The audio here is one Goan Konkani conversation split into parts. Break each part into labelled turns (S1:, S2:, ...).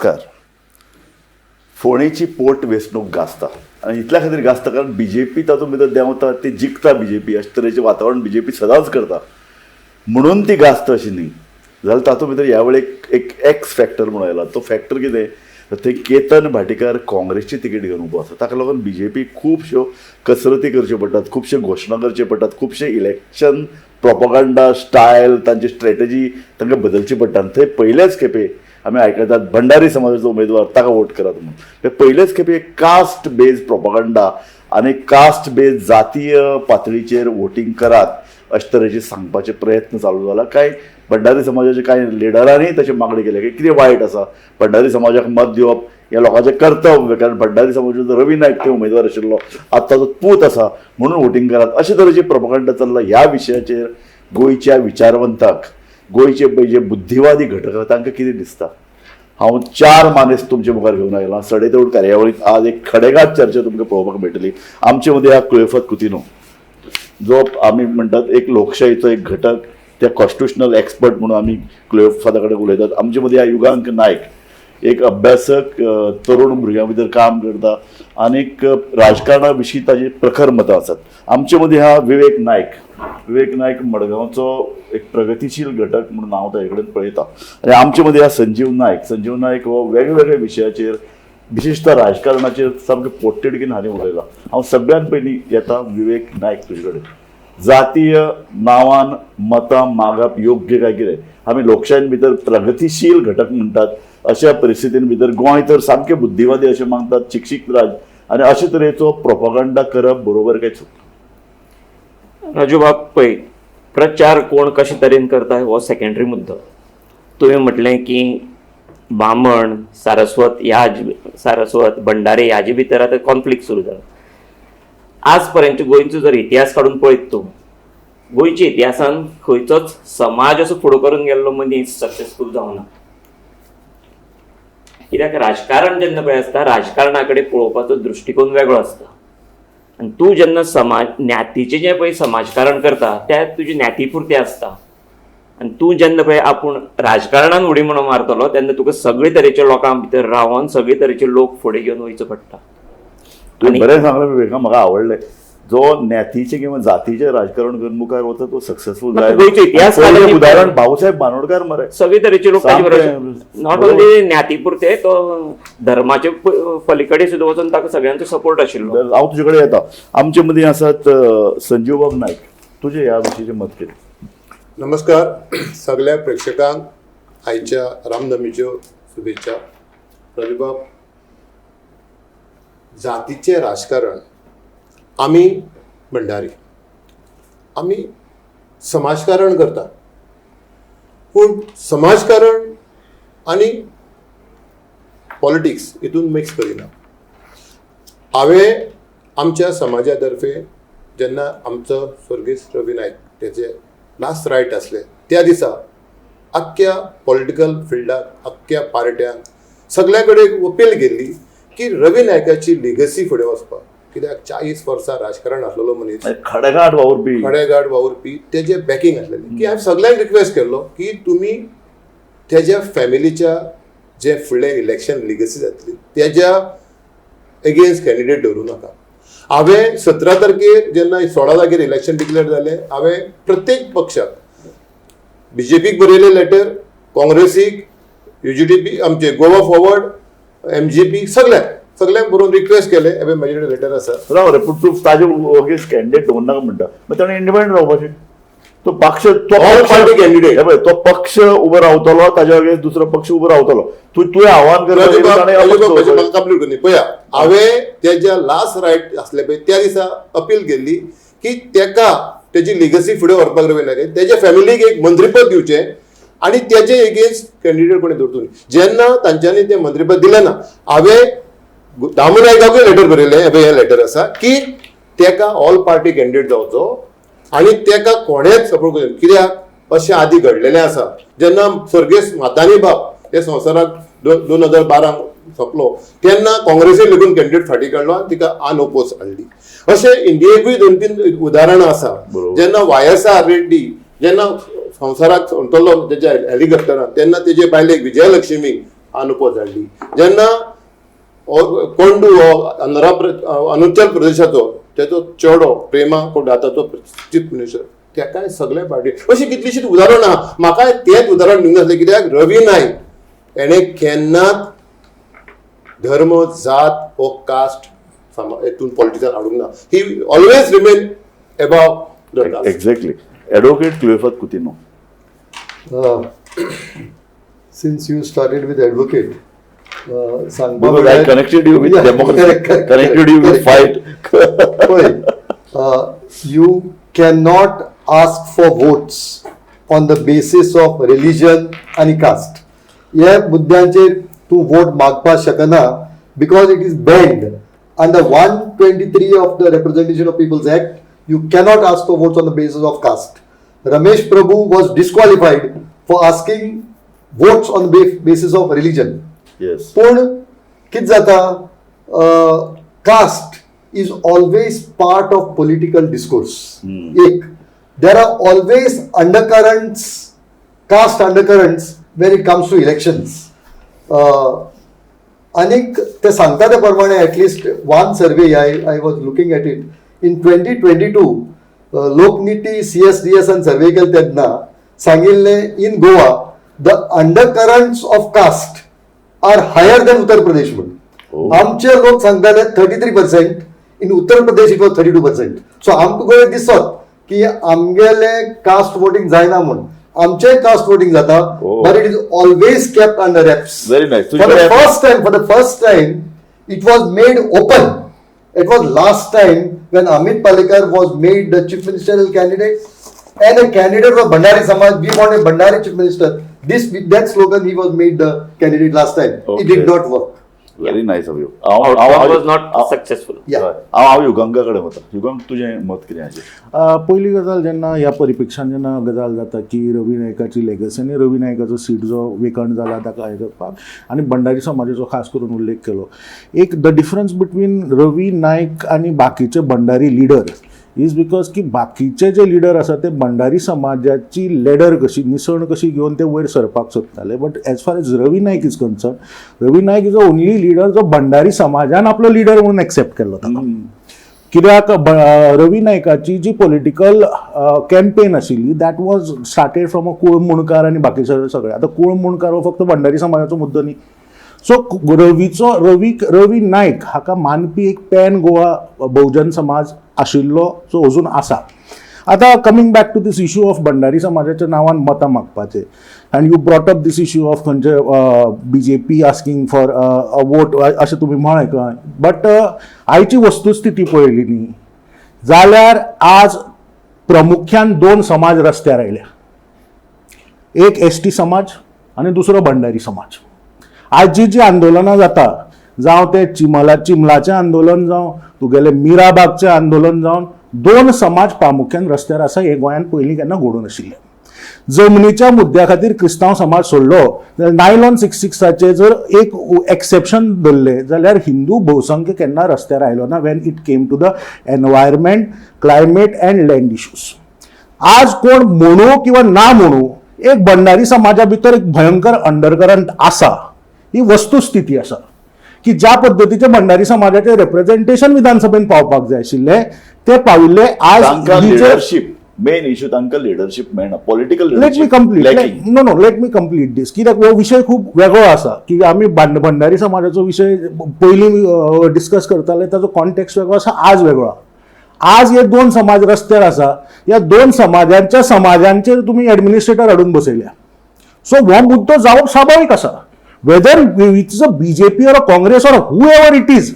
S1: नमस्कार. फोंडेची पोट वेंचणूक गाजता आनी इतल्या खातीर गाजता कारण बीजेपी तातूंत भितर देंवता, ती जिखता बीजेपी, अशे तरेचें वातावरण बीजेपी सदांच करता म्हणून ती गाजता अशी न्ही. जाल्यार तातूंत भितर ह्या वेळेक एक एक्स फॅक्टर म्हणून आयला. तो फॅक्टर कितें तर थंय केतन भाटीकार काँग्रेसची तिकेट घेवन उबो आसा. ताका लागून बीजेपी खुबश्यो कसरती करच्यो पडटात, खुबश्यो घोशणा करच्यो पडटात, खुबशे इलेक्शन प्रोपोगंडा स्टायल तांची स्ट्रेटजी तांकां बदलची पडटा. आनी थंय पयलेच खेपे आमी आयकतात भंडारी समाजाचो उमेदवार ताका वोट करात म्हणून. ते पयलेच खेपे कास्ट बेज प्रोपोगंडा आनी कास्ट बेज जातीय पातळीचेर वोटींग करात अशे तरेचे सांगपाचे प्रयत्न चालू जाला. कांय भंडारी समाजाचे कांय लिडरांनी तशी मागणी केल्या की कितें वायट आसा भंडारी समाजाक मत दिवप हें लोकांचें कर्तव्य, कारण भंडारी समाजाचो रवी नायक ते उमेदवार आशिल्लो, आतां ताचो पूत आसा म्हणून वोटींग करात अशे तरेची प्रोपोगंडा चल्ला. ह्या विशयाचेर गोंयच्या विचारवंताक, गोंयचे पळय जे बुद्धिवादी घटक आसा तांकां कितें दिसता? हांव चार मानेस तुमचे मुखार घेवन आयला. सडेतोड कार्यावळींत आज एक खडेगांठ चर्चा तुमकां पळोवपाक मेळटली. आमचे मदीं ह्या क्लेफत कुतिनो, जो आमी म्हणटात एक लोकशाहीचो एक घटक, त्या कॉन्स्टिट्युशनल एक्सपर्ट म्हणून आमी क्लेफाता कडेन उलयतात. आमचे मदीं ह्या युगांक नायक, एक अभ्यासक, तरुण भुरग्यां भितर काम करता आनीक राजकारणा विशीं ताजी प्रखर मतां आसात. आमचे मदीं ह्या विवेक नायक, विवेक नायक मडगांवचो एक प्रगतीशील घटक म्हणून हांव ताजे कडेन पळयता. आनी आमचे मदीं ह्या संजीव नायक, संजीव नायक हो वेगवेगळ्या विशयाचेर विशेषतः राजकारणाचेर सामकें पोटतिडकीन हांणी उलयलां. हांव सगळ्यात पयलीं येता विवेक नायक तुजे कडेन. जातीय नांवान मतां मागप योग्य काय कितें? आमी लोकशायेन भितर प्रगतीशील घटक म्हणटात, अशा परिस्थितीन भितर गोंय तर सामकें बुद्धिवादी अशें मानतात, शिक्षीत राज, आनी अशे तरेचो प्रोपोगंडा करप बरोबर काय चूक?
S2: राजू बाब, पळय, प्रचार कोण कशे तरेन करता हो सेकेंडरी मुद्दो. तुवें म्हटलें की बामण सारस्वत ह्या सारस्वत भंडारे ह्याजे भितर आतां कॉन्फ्लिक्ट सुरू जाला. आज पर्यंत गोंयचो जर इतिहास काडून पळयत तूं, गोंयच्या इतिहासान खंयचोच समाज असो फुडें करून गेल्लो मनीस सक्सेसफूल जावना. कित्याक राजकारण जेन्ना पळय आसता, राजकारणा कडेन पळोवपाचो दृश्टिकोन वेगळो आसता. आनी तूं जेन्ना समाज ज्ञातीचें जें पळय समाजकारण करता त्या तुजी ज्ञाती पुरतें आसता. आनी तूं जेन्ना पळय आपूण राजकारणान उडी म्हणून मारतलो तेन्ना तुका सगळे तरेच्या लोकां भितर रावन सगळे तरेचे लोक फुडें घेवन वयचो पडटा.
S1: तुवें बरें सांगलें विवेका, म्हाका आवडलें. जो ज्ञातीचें किंवा जातीचें राजकारण करून मुखार वता तो सक्सेसफूल
S2: ना, गोंयचो इतिहास
S1: जायना.
S2: काडून
S1: उदाहरण भाऊसाहेब बांदोडकार मरे.
S2: सगळे तरेचे लोक ताजे बरोबर,
S1: सामकें.
S2: Not only ज्ञाती पुरते, तो धर्माचे पलीकडे सुद्दां वचून ताका सगळ्यांचो सपोर्ट आशिल्लो.
S1: हांव तुजे कडेन येता. आमचे मदीं आसात संजीव बाब नायक, तुजें ह्या विशींचें मत कितें?
S3: नमस्कार सगळ्या प्रेक्षकांक, आयच्या रामनमीच्यो शुभेच्छा. राजूबाब, जातीचें राजकारण, आमी भंडारी, आमी समाजकारण करतात, पूण समाजकारण आनी पॉलिटिक्स हितून मिक्स करिना. हांवें आमच्या समाजा तर्फे जेन्ना आमचो स्वर्गेस्त रवी नायक तेजे लास्ट रायट आसले त्या दिसा आख्ख्या पॉलिटिकल फिल्डाक, आख्ख्या पार्ट्यांक, सगल्या कडेन अपील केल्ली की रवी नायकाची लिगसी फुडें वचपाक, कित्याक 40 वर्सां राजकारण आसलेलो मनीस,
S1: खडेगांठ वावुरपी,
S3: खडेगाड वावुरपी, तेजे बॅकिंग आसलेलें की हांवें सगल्यांक रिक्वेस्ट केल्लो की तुमी तेज्या फॅमिलीच्या जे फुडलें इलेक्शन लिगसी जातली तेज्या एगेन्स्ट कॅन्डिडेट दवरूं नाका. हांवें 17 तारखेर जेन्ना 16 तारखेर इलेक्शन डिक्लेअर जालें, हांवें प्रत्येक पक्षाक, बीजेपीक बरयलें लेटर, काँग्रेसीक, यूजीडीपी, आमचे गोवा फॉरवर्ड, एमजीपी, सगल्यांक सगल्यांक बरोवन रिक्वेस्ट केलें. हे म्हजे कडेन लेटर आसा.
S1: राव रे, पूण तूं ताजे अगेन्स्ट कॅन्डिडेट दवरनाका म्हणटा, मागीर ताणें इंडिपेंडंट रावपाचें. तो पक्ष तो
S3: All
S1: पक्ष
S3: party candidate.
S1: हे पळय, तो पक्ष उबो रावतलो, ताज्या अगेन्स्ट दुसरो पक्ष उबो रावतलो. तूं तुवें आव्हान करपाचें ताणें अपक्ष दवरपाचें.
S3: म्हाका कंप्लीट करनी. पळया, हांवें तेज्या लास्ट रायट आसले पळय त्या दिसा अपील केल्ली की तेका तेजी लिगसी फुडें व्हरपाक रवी नायक तेज्या फॅमिलीक एक मंत्रीपद दिवचें आनी तेजे एगेन्स्ट कॅन्डिडेट कोणी दवरचो न्ही. जेन्ना तांच्यांनी तें मंत्रीपद दिलें ना, हांवें दामू नायकाकूय लेटर बरयलें. हे पळय, हें लेटर आसा की तेका ऑल पार्टी कॅन्डिडेट जावचो आनी तेका कोणेच सपोर्ट करचो. कित्याक अशें आदी घडलेलें आसा. जेन्ना स्वर्गेस्त मातानी बाब हे संवसाराक 2012 सोंपलो तेन्ना काँग्रेसीन लेगून कॅन्डिडेट फाटीं काडलो आनी तिका अनओपोज हाडली. अशें इंडियेकूय दोन तीन उदाहरणां आसा. जेन्ना वाय एस आर रेड्डी जेन्ना संवसाराक सोंपतलो तेच्या हेलिकॉप्टरान, तेन्ना तेजे बायलेक विजयलक्ष्मीक अनुपद हाडली. जेन्ना कोंडू हो आंध्रा अरुणाचल प्रदेशाचो तेजो चेडो प्रेमा कोंडू आतांचो चीफ मिनिस्टर, तेकाय सगळे पार्टी, अशी कितलीशींच उदाहरणां आहा. म्हाकाय तेंच उदाहरण दिवंक नासलें, कित्याक रवी नायक हेणें केन्नाच धर्म, जात वो कास्ट हेतून पॉलिटिक्सान हाडूंक ना. He always remain above the caste.
S1: Exactly. Advocate Cleophas Coutinho.
S4: Since you started with advocate, सांगपा
S1: Because I connected you with
S4: Yeah,
S1: democracy,
S4: correct, correct,
S1: connected you with
S4: correct.
S1: Fight.
S4: पळय, you cannot ask for votes on the basis of religion आनी कास्ट. हे मुद्द्यांचेर तूं वोट मागपाक शकना because it is banned under 123 of the Representation of People's Act. You cannot ask for votes on the basis of caste. Ramesh Prabhu was disqualified for asking votes on the basis of religion. पूण कितें जाता, caste is always part of political discourse. एक there are always undercurrents, caste undercurrents when it comes to elections. आनीक ते सांगता ते प्रमाणे at least one survey I was looking at it in 2022, Lokniti CSDS आन सर्वे केले तेन्ना सांगिल्लें, in Goa the undercurrents of caste are higher than Uttar Pradesh म्हणून. आमचे लोक सांगताले 33%, in Uttar Pradesh it was 32%. So आमकां गोंय दिसत की आमगेले कास्ट वोटींग जायना म्हूण. आमचें कास्ट वोटींग जाता, but it is always kept under wraps.
S1: Very nice.
S4: For the first time, for the first time, it was made open. It was last time when Amit Palekar was made the chief ministerial candidate, and a candidate for Bhandari Samaj. We want a Bhandari chief minister. This with that slogan, he was made the candidate last time. It did not work.
S1: Very nice of you.
S2: Outcome was not successful.
S4: Yeah.
S1: हांव हांव युगांका कडेन वता. युगांक, तुजें मत कितें हाचेर?
S5: पयली गजाल, जेन्ना ह्या परिपेक्षान जेन्ना गजाल जाता की रवी नायकाची लेगसी आनी रवी नायकाचो सीट जो वेकंट जाला ताका हें करपाक आनी भंडारी समाजाचो खास करून उल्लेख केलो, एक the difference between Ravi Naik आनी बाकीचे भंडारी लिडर is because की बाकीचे जे लिडर आसा ते भंडारी समाजाची लेडर कशी, निसण कशी घेवन ते वयर सरपाक सोदताले, but as far as Ravi Naik is concern, Ravi Naik is a only leader जो भंडारी समाजान आपलो लिडर म्हणून एक्सेप्ट केल्लो ताका. कित्याक रवी नायकाची जी पॉलिटिकल कॅम्पेन आशिल्ली, that was started from a कूळ मुणकार आनी बाकी सगळे. आतां कूळ मुणकार हो फक्त भंडारी समाजाचो मुद्दो न्ही. सो रवीचो रवी रवी नायक हाका मानपी एक पॅन गोवा बहुजन समाज आशिल्लो, जो अजून आसा. आतां coming back to this issue of Bhandari समाजाच्या नांवान मतां मागपाचें, and you brought up this issue of खंयचे BJP asking for a vote अशें तुमी म्हळें खंय, बट आयची वस्तुस्थिती पळयली न्ही जाल्यार आज प्रमुख्यान दोन समाज रस्त्यार आयल्या, एक एस टी समाज आनी दुसरो भंडारी समाज. आज जी जी आंदोलनां जाता, जावं तें चिमलाचें आंदोलन जावं, तुगेलें मिराबागचें आंदोलन जावन, दोन समाज प्रामुख्यान रस्त्यार आसा. हें गोंयांत पयलीं केन्ना घडूंक नाशिल्लें. जमनीच्या मुद्द्या खातीर क्रिस्तांव समाज सोडलो जाल्यार, नायलॉन 66 जर एक एक्सेप्शन धरलें जाल्यार, हिंदू भोवसंख्य केन्ना रस्त्यार आयलो ना when it came to the environment, climate and land issues. आज कोण म्हणू किंवा ना म्हणू, एक भंडारी समाजा भितर एक भयंकर अंडरकरंट आसा. ही वस्तुस्थिती आसा की ज्या पद्दतीचे भंडारी समाजाचे रिप्रेझेंटेशन विधानसभेन पावपाक जाय आशिल्लें, ते पाविल्ले आज
S1: तांकां
S5: ही जे-
S1: लिडरशीप मेन इशू, तांकां लिडरशीप मेळना, political.
S5: Let me complete. No, let me complete this, कित्याक हो विशय खूब वेगळो आसा की आमी भंडारी समाजाचो विशय पयलीं डिस्कस करताले ताचो कॉन्टेक्स्ट वेगळो आसा, आज वेगळो आहा. आज हे दोन समाज रस्त्यार आसा. ह्या दोन समाजांच्या समाजांचेर तुमी एडमिनिस्ट्रेटर हाडून बसयल्या. सो हो मुद्दो जावप स्वाभावीक आसा, whether it's a BJP or a Congress or whoever it is.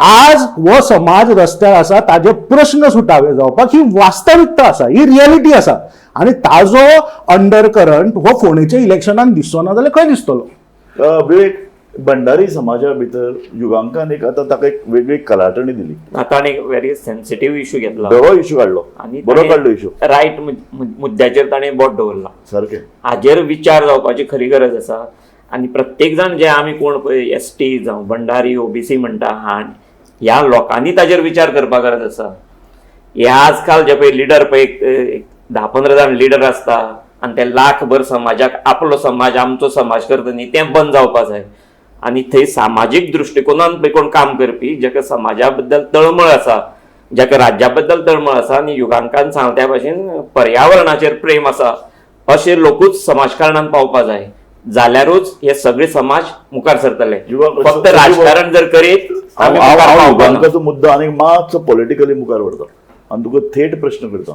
S5: आज हो समाज रस्त्यार आसा, ताजे प्रश्न सुटावे जावपाक. ही वास्तविकता आसा, ही रियलिटी आसा आनी ताजो अंडर करंट हो फोंडेच्या इलेक्शनान दिसचो ना जाल्यार खंय दिसतलो?
S1: विवेक, भंडारी समाजा भितर युगांकान एक आतां ताका एक वेगळी कलाटणी दिली.
S2: आतां आनी व्हेरी सेन्सिटीव इशू घेतला.
S1: बरो इशू काडलो.
S2: आनी
S1: बरो काडलो इशू.
S2: रायट मुद्द्याचेर ताणें बोट दवरला. हाजेर विचार जावपाची खरी गरज आसा आनी प्रत्येक जाण जे आमी कोण पळय एस टी जावं भंडारी, ओबीसी म्हणटा हा, ह्या लोकांनी ताजेर विचार करपाक गरज आसा. हे आजकाल जे पळय लिडर पळय, एक 10-15 जाण लिडर आसता. आनी ते लाखभर समाजाक आपलो समाज आमचो समाज करता न्ही तें बंद जावपा जाय. आनी थंय सामाजीक दृश्टिकोनान पळय कोण काम करपी जाका समाजा बद्दल तळमळ आसा, जाका राज्या बद्दल तळमळ आसा आनी युगांकान सांगला त्या भाशेन पर्यावरणाचेर प्रेम आसा अशे लोकूच समाजकारणान पावपा जाय, जाल्यारूच हे सगळे समाज मुखार सरतले. फक्त राजकारण जर करीत आमी मुखार
S1: हांव
S2: पावपा ना.
S1: युगांकाचो मुद्दो आनी मातसो पॉलिटिकली मुखार व्हरता आनी तुका थेट प्रश्न करता.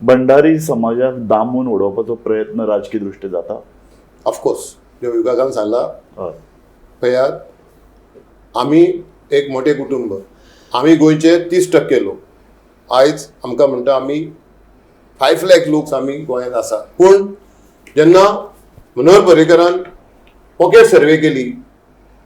S1: भंडारी समाजाक दामून उडोवपाचो प्रयत्न राजकी दृश्टी जाता?
S3: ऑफकोर्स युगाकान सांगला
S1: हय.
S3: पळयात, आमी एक मोठें कुटुंब, आमी गोंयचे 30% लोक. आयज आमकां म्हणटा आमी 5 लाख लोक आमी गोंयांत आसा. पूण जेन्ना मनोहर पर्रीकरान पॉकेट सर्वे केली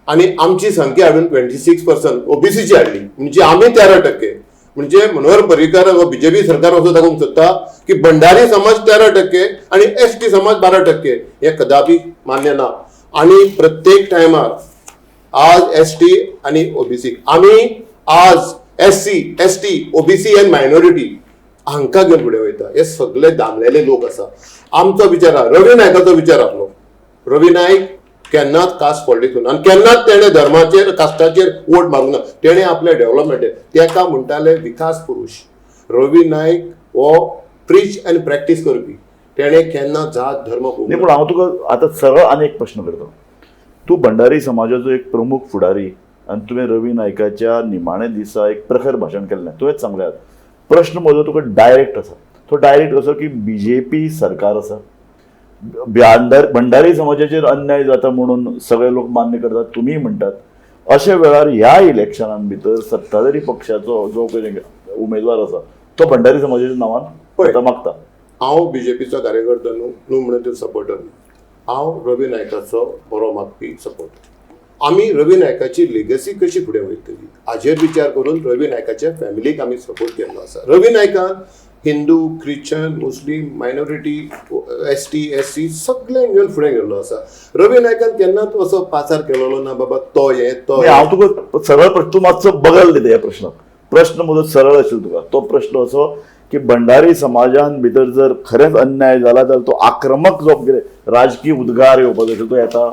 S3: आनी आमची संख्या हाडून 26% ओबीसीची हाडली, म्हणजे आमी 13%. म्हणजे मनोहर पर्रीकर हो बीजेपी सरकार असो दाखोवंक सोदता की भंडारी समाज 13% आनी एस टी समाज 12%, हें कदापी मान्य ना. आनी प्रत्येक टायमार आज एस टी आनी ओबीसी, आमी आज S C, S T, OBC and minority हांकां घेवन फुडें वयता. हे सगळे दामलेले लोक आसा. आमचो विचार आहा, रवी नायकाचो विचार आहलो. रवी नायक केन्नाच कास्ट पॉलिटिक्स करूना आनी केन्नाच तेणें धर्माचेर कास्टाचेर वोट मारूंक ना. तेणें आपले डेव्हलपमेंट, तेका म्हणटाले विकास पुरूश. रवी नायक हो प्रीच आनी प्रॅक्टीस करपी, तेणें केन्ना जात धर्म पळोवंक
S1: न्ही, पूण हांव तुका आतां सरळ आनी एक प्रश्न करता. तूं भंडारी समाजाचो एक प्रमुख फुडारी आनी तुवें रवी नायकाच्या निमाण्या दिसा एक प्रखर भाशण केल्लें, तुवेंच सांगल्यात. प्रश्न म्हजो तुका डायरेक्ट आसा, तो डायरेक्ट असो की बीजेपी सरकार आसा, भंडारी समाजाचेर अन्याय जाता म्हणून सगळे लोक मान्य करतात, तुमीय म्हणटात. अशा वेळार ह्या इलेक्शनान भितर सत्ताधारी पक्षाचो जो कोण उमेदवार आसा तो भंडारी समाजाच्या नांवान
S3: पळय.
S1: आतां मागता.
S3: हांव बीजेपीचो कार्यकर्तो न्हू, न्हू म्हणून सपोर्टर न्हू. हांव रवी नायकाचो बरो मागपी सपोर्टर. आमी रवी नायकाची लेगसी कशी फुडें वयतली हाजेर विचार करून रवी नायकाच्या फॅमिलीक आमी सपोर्ट केल्लो आसा. रवी नायकान Hindu, Christian, Muslim, minority, S T, S C सगळ्यांक घेवन फुडें गेल्लो आसा. रवी नायकान केन्नाच असो पाचार केलेलो ना बाबा तो हे तो
S1: नाही, हांव तुका सरळ प्रश्न, तूं मातसो बगल दिता ह्या प्रश्नाक. प्रश्न म्हजो सरळ आशिल्लो तुका, तो प्रश्न असो की भंडारी समाजान भितर जर खरेंच अन्याय जाला जाल्यार तो आक्रमक जो कितें राजकीय उद्गार येवपाचो आशिल्लो तो येता.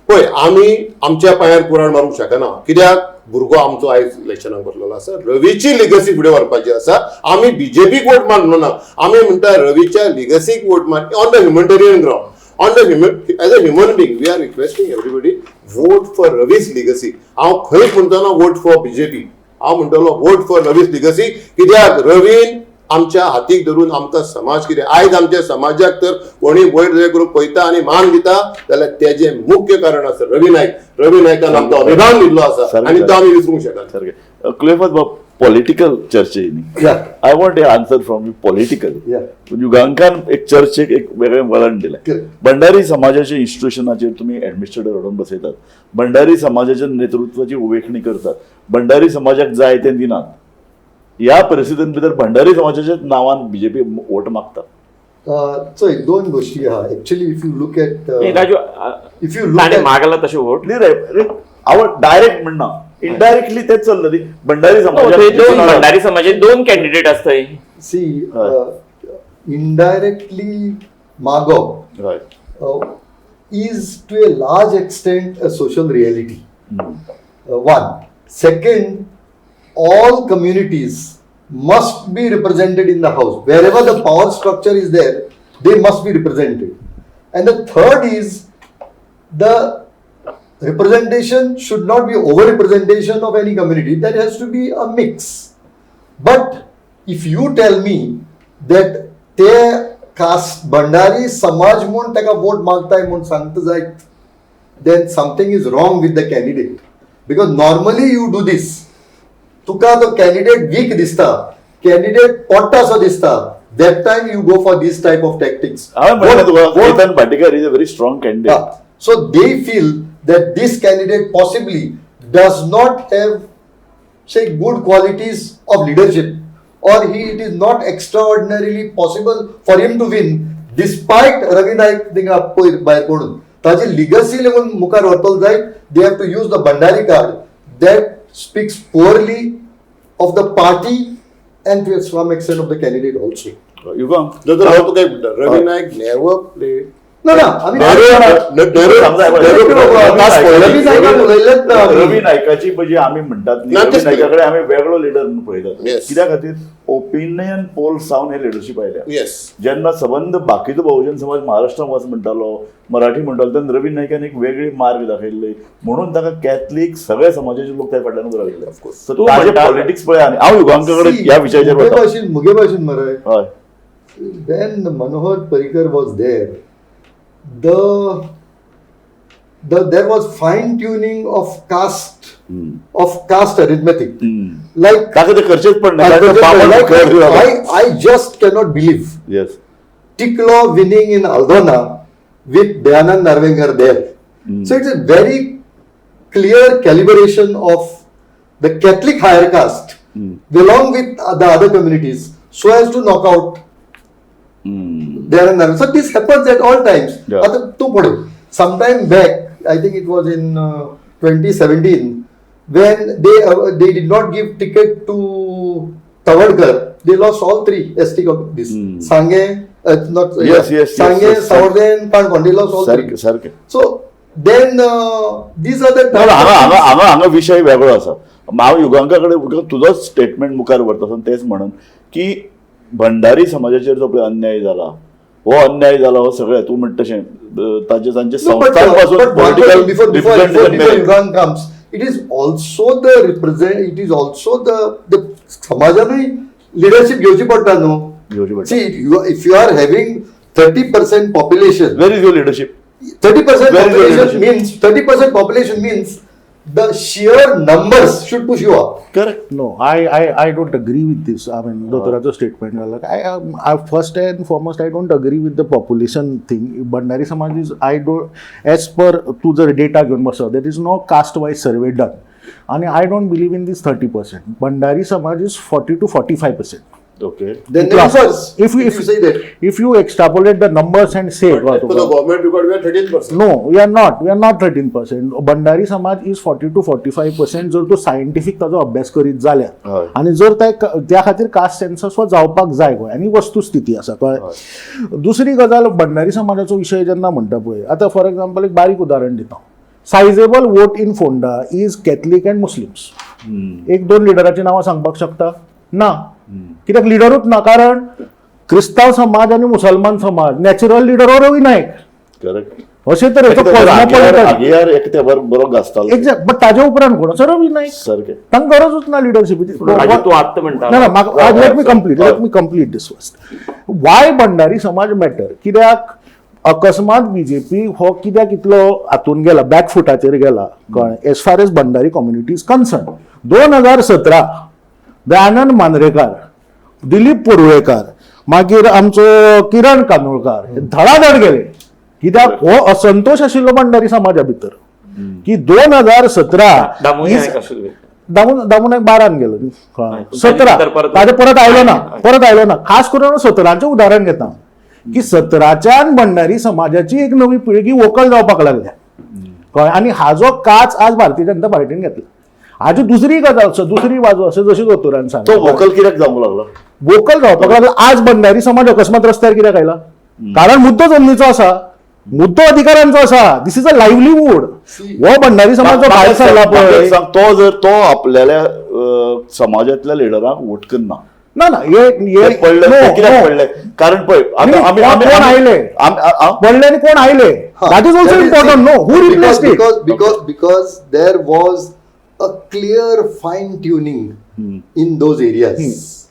S3: पळय, आमी आमच्या पांयार कुराण मारूंक शकना, कित्याक भुरगो आमचो आयज इलेक्शनाक बसलेलो आसा. रवीची लिगसी फुडें व्हरपाची आसा. आमी बीजेपीक वोट मारलो ना, आमी म्हणटा रवीच्या लिगसीक वोट मार on the humanitarian ground, on the human, as a human being we are requesting everybody vote for Ravi's legacy. हांव खंयच म्हणटलो ना वोट फॉर बीजेपी, हांव म्हणटलो वोट फॉर रवीज लिगसी, कित्याक रवीन आमच्या हातीक धरून आमकां समाज कितें आयज आमच्या समाजाक तर कोणी वयर जर करून पळयता आनी मान दिता जाल्यार तेजें मुख्य कारण आसा रवी नायक. रवी नायकान आमकां अभिमान दिल्लो आसा आनी तो आमी विसरूंक शकना.
S1: सारकें. क्लेफत बाब, पॉलिटिकल चर्चे न्ही,
S4: Yeah.
S1: I want a answer from you political.
S4: Yeah.
S1: युगांकान एक चर्चेक एक वेगळें वळण दिलें.
S4: Correct.
S1: Bhandari समाजाच्या इन्स्टिट्युशनाचेर तुमी एडमिनिस्ट्रेटर हाडून बसयतात, भंडारी समाजाच्या नेतृत्वाची उवेखणी करतात, भंडारी समाजाक जाय तें दिनात. ह्या परिस्थितीन भितर भंडारी समाजाच्याच नांवान बीजेपी वोट मागता.
S4: चोय, दोन गोश्टी आहा. Actually if you look at
S2: न्ही, राजू,
S4: if you look
S2: ताणें
S4: एट
S2: मागला तशें वोट.
S1: न्ही रे, हांव डायरेक्ट म्हणना, इनडायरेक्टली तेच चल्ला न्ही. भंडारी
S2: थंय दोन
S1: समाजाक
S2: भंडारी समाजाचे दोन कॅन्डिडेट आसतय.
S4: सी, इनडायरेक्टली मागप
S1: हय.
S4: Is to a large extent a social reality. One. Second, all communities must be represented in the house. Wherever the power structure is there, they must be represented. And the third is the representation should not be over-representation of any community. There has to be a mix. But if you tell me that ते कास्ट भंडारी समाज म्हूण ताका वोट मागताय म्हूण सांगता जायत, then something is wrong with the candidate. Because normally you do this. तुका तो कॅन्डिडेट वीक दिसता, कॅन्डिडेट पडटा असो दिसता, that time you go for this type of tactics.
S1: हांवें म्हणलें तुका, Ketan Bhatikar is a very strong candidate.
S4: So they feel that this candidate possibly does not have, say, good qualities of leadership, or it is not extraordinarily possible for him to win despite Ravi Naik थिंगा पयर भायर पडून ताजी लिगसी लागून मुखार व्हरतलो जायत, they have to use the Bhandari card. That speaks poorly of the party and to some extent of the candidate also.
S1: Yugank
S3: दोतोर, हांव तुका एक म्हणटा, रवी नायक नेवर प्लेड
S4: ना ना आमी रवी नायकान उलयल्लेच ना आमी.
S1: रवी नायकाची म्हणजे आमी म्हणटात न्ही,
S3: ना,
S1: रवी
S3: तेच
S1: नायका कडेन आमी वेगळो लिडर म्हणून पळयतात.
S3: Yes.
S1: कित्या खातीर ओपिनियन पोल सावन हे लिडरशीप आयल्या.
S3: येस.
S1: जेन्ना सबंद बाकीचो बहुजन समाज महाराष्ट्रान वच म्हणटालो, मराठी म्हणटालो, तेन्ना रवी नायकान एक वेगळी मार्ग दाखयल्ली म्हणून ताका कॅथलीक सगळ्या समाजाचे लोक त्या फाटल्यान उबे राविल्ले. सो
S2: तूं
S1: ताजे
S2: म्हणटा-
S1: पॉलिटिक्स पळय आनी हांव युगांका कडेन ह्या विशयाचेर
S4: मुगे
S1: वता.
S4: भाशेन, मुगे भाशेन मरे,
S1: हय.
S4: When Manohar Parrikar was there, there was fine tuning of caste arithmetic. Like
S1: ताका ते करचेच पडलें.
S4: like I just cannot believe
S1: yes.
S4: Tiklo winning in Aldona with Dayanand Narvenkar there. So it's a very clear calibration of the Catholic higher caste along with the other communities so as to knock out Dayanand Narvenkar. So this happens at all times. आता तूं पळय, sometime back, I think it was in 2017, when they did not give ticket to Tawadkar, they lost all three ST of this. Sange, not
S1: Yes,
S4: Sange, Savorde and Canacona, they lost all three.
S1: सारकें सारकें.
S4: So then these are the
S1: ना, ना, हांगा हांगा हांगा हांगा विशय वेगळो आसा. हांव युगांका कडेन तुजोच स्टेटमेंट मुखार व्हरता आसतना तेच म्हणून की भंडारी समाजाचेर जो पळय अन्याय जाला, हो अन्याय जाला हो सगळें तूं म्हणटा तशें ताजे तांचे
S4: No, but,
S1: संस्थां पासून
S4: but one
S1: political
S4: question before before before,
S1: representation
S4: before
S1: मेरेन.
S4: Yugang comes, it is also the represent. It is also the समाजानूय leadership घेवची पडटा न्हू.
S1: घेवची पडटा.
S4: See, if you are having 30% population,
S1: Where is your leadership?
S4: 30%
S1: Where is your
S4: population
S1: leadership?
S4: means 30% population means the sheer numbers should push you up.
S1: Correct.
S5: No, I don't agree with this. I mean, दोतोराचो statement जाला. I first and foremost, I don't agree with the population thing. Bhandari Samaj is, I don't, as per तूं जर डेटा घेवन बसत, there is no caste wise survey done. आनी I don't believe in this 30%. Bhandari Samaj is 40 to 45%.
S1: Okay.
S4: Then the numbers,
S5: If you,
S4: if you say that.
S5: If you extrapolate the numbers and say,
S3: As per the government record, we are 13%.
S5: No, we are not. We are not 13%. Bhandari Samaj is 40 to 45% जर तो सायंटिफीक ताजो अभ्यास करीत जाल्यार.
S1: हय.
S5: आनी जर ते त्या खातीर कास्ट सेन्सस हो जावपाक जाय गोंय आनी वस्तुस्थिती आसा, कळ्ळें. दुसरी गजाल, भंडारी समाजाचो विशय जेन्ना म्हणटा पळय, आतां फॉर एग्जाम्पल एक बारीक उदाहरण दिता. Sizable vote in Ponda is Catholic and Muslims. एक दोन लिडराची नांवां सांगपाक शकता ना, कित्याक लिडरूच ना. कारण क्रिस्तांव समाज आनी मुसलमान समाज नॅचरल लिडर हो रवी नायक.
S1: करेक्ट.
S5: अशे तरेचो कॉस्मोपॉलिटन.
S1: आगियार एक तेंपार बरो गाजतालो.
S5: एक्झॅक्ट, बट ताजे उपरांत कोण आसा? रवी नायक.
S1: सारकें.
S5: तांकां गरजूच ना लिडरशिपीची.
S2: राजू, तूं आत्तां म्हणटा.
S5: ना ना, म्हाका let me complete, let me complete this first. Why Bhandari Samaj matter? कित्याक अकस्मात बीजेपी हो कित्याक इतलो हातून गेला, बॅक फुटाचेर गेला, कळ्ळें, as far as Bhandari community is concern. 2017 Dayanand Mandrekar, Dilip Parulekar, मागीर आमचो किरण कानोळकार हे धडाधड गेले. कित्याक हो असंतोष आशिल्लो भंडारी समाजा भितर की 2017
S2: दामू नायक आशिल्ले.
S5: दामू, दामू नायक 12न गेलो न्ही.
S2: हय.
S5: 17
S2: ताजे परत
S5: ताजे परत आयलो ना, परत आयलो ना. खास करून 17चें उदाहरण घेता की 17च्यान भंडारी समाजाची एक नवी पिळगी वोकल जावपाक लागल्या, कळ्ळें. आनी हाजो काच आज भारतीय जनता पार्टीन घेतला. हाजी दुसरी गजाल आसा, दुसरी बाजू आसा, जशी दोतोरान
S1: तो
S5: सांगलें.
S1: वोकल कित्याक जावंक लागलो?
S5: वोकल जावपाक लागला. आज भंडारी समाज अकस्मात रस्त्यार कित्याक आयला? कारण मुद्दो जमनीचो आसा, मुद्दो अधिकारांचो आसा. This is a livelihood. हो भंडारी समाज जो भायर सरला
S1: म्हाका
S5: पळय
S1: एक सांग, तो जर तो आपल्याल्या समाजातल्या लिडरांक वोट करना.
S5: ना ना, हे
S1: ते
S5: हे
S1: पडले
S5: no,
S1: ते कित्याक
S5: no.
S1: पडले? कारण पळय आता
S5: नाही,
S1: आमी
S5: कोण
S1: आमी
S5: कोण आयले? पडले आनी कोण आयले, that is also
S4: That is
S5: important, no? Who
S4: because,
S5: replaced it?
S4: Because there was a clear fine tuning in those areas,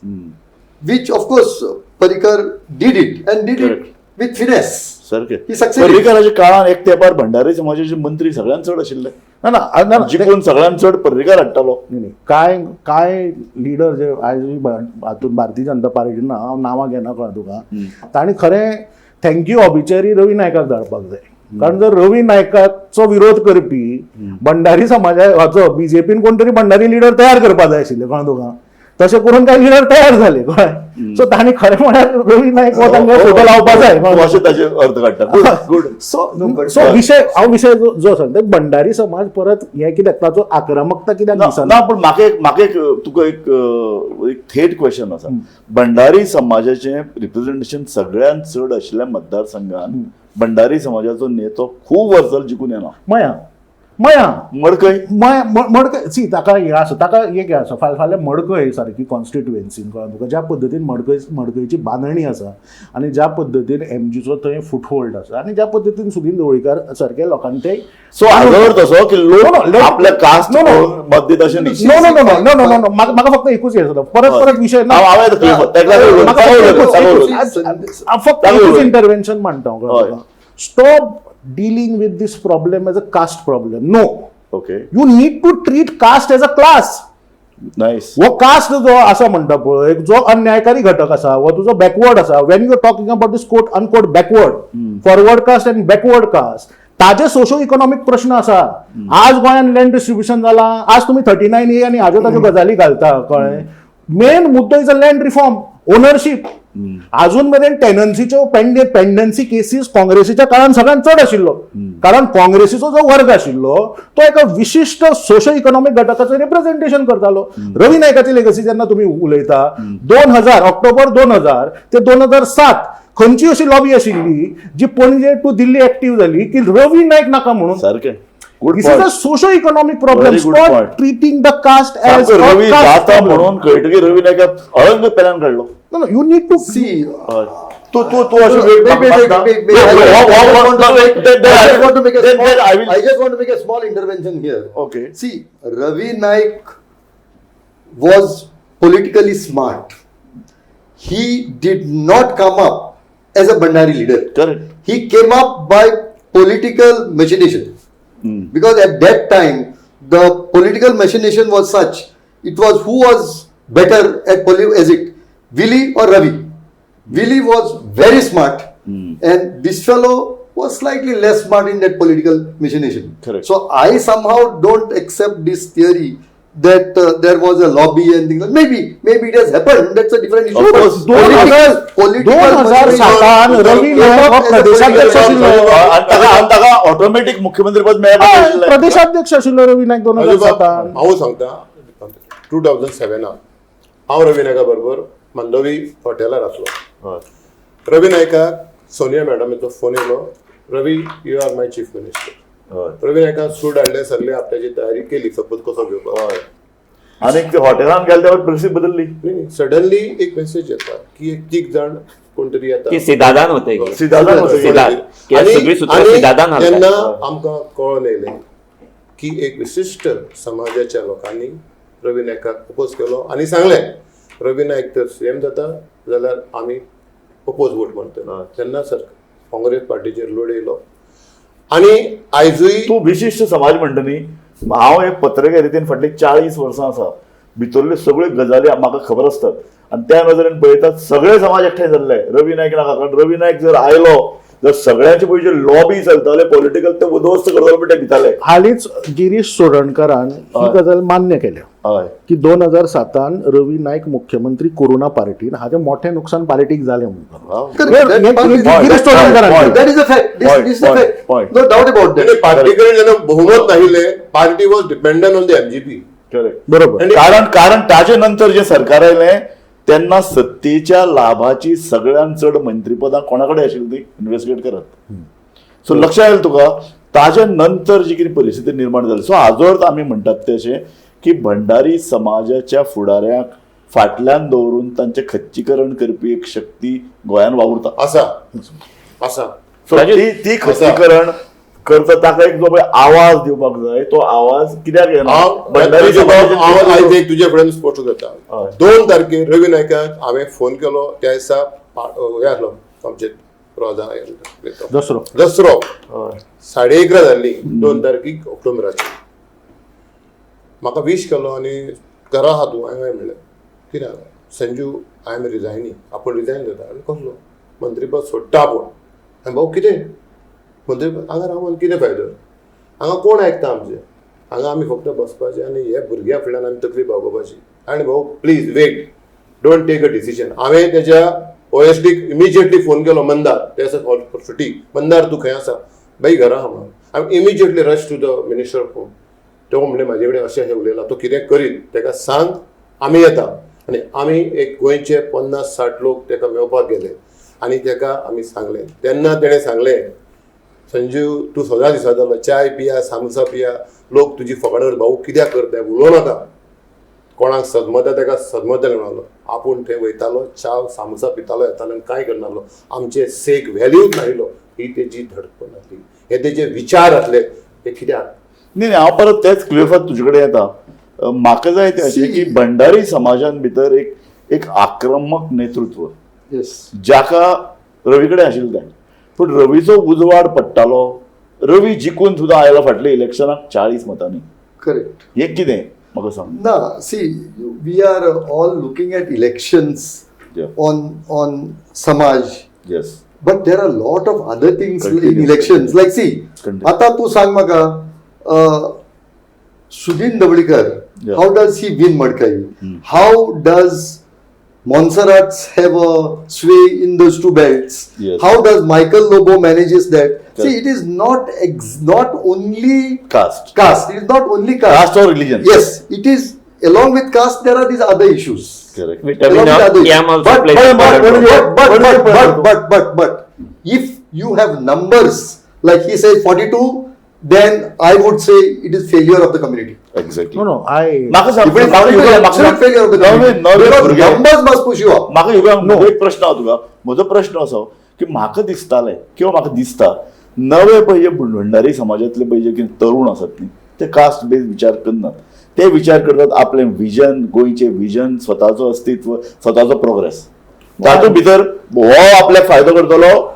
S4: which of course Parrikar did it and did
S1: Correct.
S4: it with finesse.
S1: सारखे.
S4: He succeeded.
S1: पर्रीकराच्या काळान एक तेंपार भंडारी समाजाचे मंत्री सगळ्यांत चड आशिल्ले.
S5: ना ना ना, ना.
S1: जिखून सगळ्यांत चड पर्रीकार हाडटालो.
S5: नाही, नाही. काय काय लिडर जे आयज हातून भारतीय जनता पार्टी ना, हांव नांवां घेना, कळ्ळें तुका, तांणी खरें thank you ऑबिचरी रवी नायकाक धाडपाक जाय. कारण जर रवी नायकाचो विरोध करपी भंडारी समाजाचो बीजेपीन कोण तरी भंडारी लिडर तयार करपाक जाय आशिल्ले, कळ्ळें तुका. तशें करून कांय लिडर तयार जाले, कळ्ळें? सो तांणी खरें म्हळ्यार रवी नायक हो तांकां फोटो लावपा जाय.
S1: अशें ताजे अर्थ काडटा. गुड.
S5: सो सो विशय हांव विशय जो सांगता, भंडारी समाज परत हें कित्याक ताचो आक्रमकता कित्याक दिसना?
S1: ना, पूण म्हाका एक तुका एक एक थेट क्वेश्चन आसा. भंडारी समाजाचें रिप्रेझेंटेशन सगळ्यांत चड आशिल्ल्या मतदारसंघान भंडारी समाजाचो नेतो खूब वर्सां जिखून येना.
S5: मया मया
S1: मडकय
S5: मया मडकय सी ताका हें आसा, ताका एक हें आसा. फाल्यां मडकय सारकी कॉन्स्टिट्युएन्सीन, कळ्ळें तुका, ज्या पद्दतीन मडकयची बांदणी आसा आनी ज्या पद्दतीन एमजीचो थंय फुटहोल्ड आसा आनी ज्या पद्दतीन सुदीन ढवळीकर सारके लोकांक ते
S1: सो हाजो अर्थ असो की लोक आपल्या कास्ट मत दित अशें न्ही.
S5: No no no no no no no, म्हाका फक्त एकूच हें जाता, परत परत विशय ना. फक्त एकूच इंटरवेन्शन मांडटा हांव. Stop dealing with this problem as a caste problem. No.
S1: Okay.
S5: You need to treat caste as a class.
S1: Nice.
S5: हो कास्ट जो आसा म्हणटा पळय, जो अन्यायकारी घटक आसा, हो तुजो बॅकवर्ड आसा. When you are talking about this quote unquote backward, forward caste and backward caste, ताजे सोशो इकॉनॉमिक प्रश्न आसा. आज गोंयान लँड डिस्ट्रिब्युशन जाला, आज तुमी 39A आनी हाज्यो ताज्यो गजाली घालता, कळ्ळें? मेन मुद्दो is a land reform, ownership. अजून मेरेन टेनन्सीच्यो पेंडन्सी केसीस काँग्रेसीच्या काळान सगळ्यांत चड आशिल्लो, कारण काँग्रेसीचो जो वर्ग आशिल्लो तो एका विशिश्ट सोशो इकॉनॉमिक घटकाचें रिप्रेझेंटेशन करतालो. रवी नायकाची लेगसी जेन्ना तुमी उलयता, 2000 ऑक्टोबर 2000 ते 2007 खंयची अशी लॉबी आशिल्ली जी पणजे टू दिल्ली एक्टीव जाली की रवी नायक नाका म्हणून?
S1: सारकें.
S5: This is a socio economic problem. Stop treating the caste as
S1: Ravi जाता म्हणून कळटकीर रवी नायकाक अळंग पेल्यान काडलो.
S5: No, no, you need to
S4: see.
S1: तू तू तू अशें
S4: I just want to make a small intervention here.
S1: Okay.
S4: See, Ravi Naik was politically smart. He did not come up as a Bhandari leader.
S1: Correct.
S4: He came up by political machination. Because at that time, the political machination was such, it was who was better at as it, Willie or Ravi. Willie was very smart, and this fellow was slightly less smart in that political machination.
S1: Correct.
S4: So I somehow don't accept this theory that there was a lobby and things. Maybe it has happened. That's a different issue.
S1: Of course.
S5: 2007 Ravi Naik हो प्रदेशाध्यक्ष आशिल्लो.
S1: ताका ऑटोमॅटीक मुख्यमंत्री पद मेळ्ळें.
S5: प्रदेशाध्यक्ष आशिल्लो रवी नायक 2007.
S3: हांव सांगता, 2007 हांव रवी नायका बरोबर मांडवी हॉटेलार आसलो. रवी नायकाक सोनिया मॅडमीचो फोन येयलो, Ravi you are my chief minister. Ravi नायकान सूट हाडले, सगळे आपल्याची तयारी केली, सपोज कसो घेवपाक.
S1: आनी हॉटेलान गेले तेन्ना परिस्थिती बदलली.
S3: सडनली एक मेसेज येता की एक तीग जाण कोण तरी येता.
S2: सिदादान होते.
S1: सिदादान होते.
S3: तेन्ना आमकां कळोन येयलें की एक विशिश्ट समाजाच्या लोकांनी रवी नायकाक अपोज केलो आनी सांगलें रवी नायक तर सीएम जाता जाल्यार आमी अपोज वोट मारतले. तेन्ना सर काँग्रेस पार्टीचेर लोड येयलो आनी आयजूय
S1: तूं विशिश्ट समाज म्हणटा न्ही, हांव एक पत्रकारितेन फाटली 40 वर्सां आसा, भितरल्यो सगळ्यो गजाली म्हाका खबर आसतात आनी त्या नदरेन पळयतात सगळे समाज एकठांय जाल्ले रवी नायक नाका, कारण रवी नायक जर आयलो जर सगळ्यांचे पयशे लॉबी चलताले पॉलिटिकल ते उद्ध्वस्त करतले पण ते भिताले.
S5: हालींच गिरीश चोडणकारान ही गजाल मान्य केल्या की 2007 रवी नायक मुख्यमंत्री कोरोना पार्टीन हाचें मोठें नुकसान पार्टीक जालें म्हणून. Girish चोडणकारान.
S4: That is a fact. This is a fact. No doubt about that.
S3: Party कडेन जेन्ना बहुमत नाशिल्लें, party was dependent on the MGP.
S1: Correct,
S5: बरोबर.
S1: कारण कारण ताजे नंतर जे सरकार आयलें तेन्ना सत्तेच्या लाभाची सगळ्यांत चड मंत्रीपदां कोणा कडेन आशिल्ली ती इन्वेस्टिगेट करात. सो लक्षात आयलें तुका ताजे नंतर जी कितें परिस्थिती निर्माण जाली. सो हाजो अर्थ आमी म्हणटात ते अशें की भंडारी समाजाच्या फुडाऱ्यांक फाटल्यान दवरून तांचें खच्चीकरण करपी एक शक्ती गोंयान वावुरता
S3: आसा आसा.
S1: सो ती खच्चीकरण करता ताका एक जो पळय आवाज दिवपाक जाय तो आवाज कित्याक येना.
S3: भंडारी हांव आयज एक तुजे फुडें स्पश्ट करता. 2 तारखेर रवी नायकाक हांवें फोन केलो त्या दिसा हें आसलो आमचे
S5: दसरो
S3: दसरो 11:30 जाल्ली 2 तारखेक ऑक्टोबराची. म्हाका वीश केलो आनी घरा आहा तूं. हांवें म्हणलें कितें संजू I am resigning, आपूण रिजायन जाता. आनी कसलो मंत्रीपद सोडटा आपूण. आनी भाऊ कितें मंत्रीपद हांगा रावन कितें फायदो, हांगा कोण आयकता आमचें, हांगा आमी फक्त बसपाचें आनी हे भुरग्यां फुडल्यान आमी तकली बागोवपाची आनी भाऊ please wait, don't take a decision. हांवें तेज्या ओएसडीक इमिजिएटली फोन केलो, मंदार, ते आसा सुटी, मंदार तूं खंय आसा? बाई घरा आहा म्हणून. हांवें immediately rush to the minister phone. तो म्हणलें म्हाजे कडेन अशें अशें उलयला, तो कितें करीत तेका सांग, आमी येता. आनी आमी एक गोंयचे 50-60 लोक तेका मेळपाक गेले आनी तेका आमी सांगलें. तेन्ना तेणें सांगलें, संजीव तूं सदां दिसतालो चाय पिया, सामोसा पिया, लोक तुजी फकाणां भाऊ कित्याक करता, उलोवं नाका, कोणाक सदमता तेका सदमत म्हणलो. आपूण थंय वयतालो, च्या सामोसा पितालो, येतालो आनी कांय करनासलो. आमचे सेक व्हॅल्यूच नाशिल्लो. ही तेजी धडपण आसली, हे तेजे विचार आसले, ते कित्याक
S1: न्ही न्ही, हांव परत तेच क्लियरफाय तुजे कडेन येता. म्हाका जाय तें अशें की भंडारी समाजान भितर एक एक आक्रमक नेतृत्व
S4: येस
S1: जाका रवी कडेन आशिल्लें तें, पूण रवीचो उजवाड पडटालो. रवी जिखून सुद्दां आयलो फाटल्या इलेक्शनाक 40 मतांनी.
S4: करेक्ट.
S1: हें कितें म्हाका सांग.
S4: ना, see, we are all looking at elections on समाज,
S1: yes.
S4: But there are lot of other things in
S1: Continue.
S4: Elections. Like see,
S1: Continue.
S4: आतां तूं सांग म्हाका, Sudin Dhavalikar, how does he win Madkai? How does Monserrate have a sway in those two belts?
S1: Yes.
S4: How does Michael Lobo manages that? See,
S1: Correct.
S4: it is not not only
S1: Caste.
S4: Caste. It is not only caste.
S1: Caste or religion.
S4: Yes, it is along with caste. There are these other issues.
S1: Correct.
S2: Vitamin
S4: Along with other
S2: M
S4: issues.
S2: also
S4: But,
S2: plays
S4: but,
S2: a
S4: but,
S2: important role.
S4: but,
S1: What
S4: but,
S1: is your
S4: but, but, but, but, if you have numbers like he says 42, then I would say it is failure of the community.
S1: Exactly.
S5: No no I
S1: म्हाका सांग,
S4: If it is
S1: म्हाका
S4: 42,
S1: युगा- म्हाका
S4: absolute failure of the
S1: नवे
S4: community.
S1: नवे
S4: Because
S1: भुरगे
S4: numbers must push you up.
S1: म्हाका युगा, म्हजो एक प्रश्न आहा तुका. म्हजो प्रश्न असो की म्हाका दिसतालें किंवा म्हाका दिसता नवे पळय जे भंडारी समाजांतले पळय जे कितें तरुण आसात न्ही, ते कास्ट बेज विचार करनात. ते विचार करतात आपलें विजन, गोंयचें विजन, स्वताचो अस्तित्व, स्वताचो प्रोग्रेस. तातूंत भितर हो आपल्याक फायदो करतलो.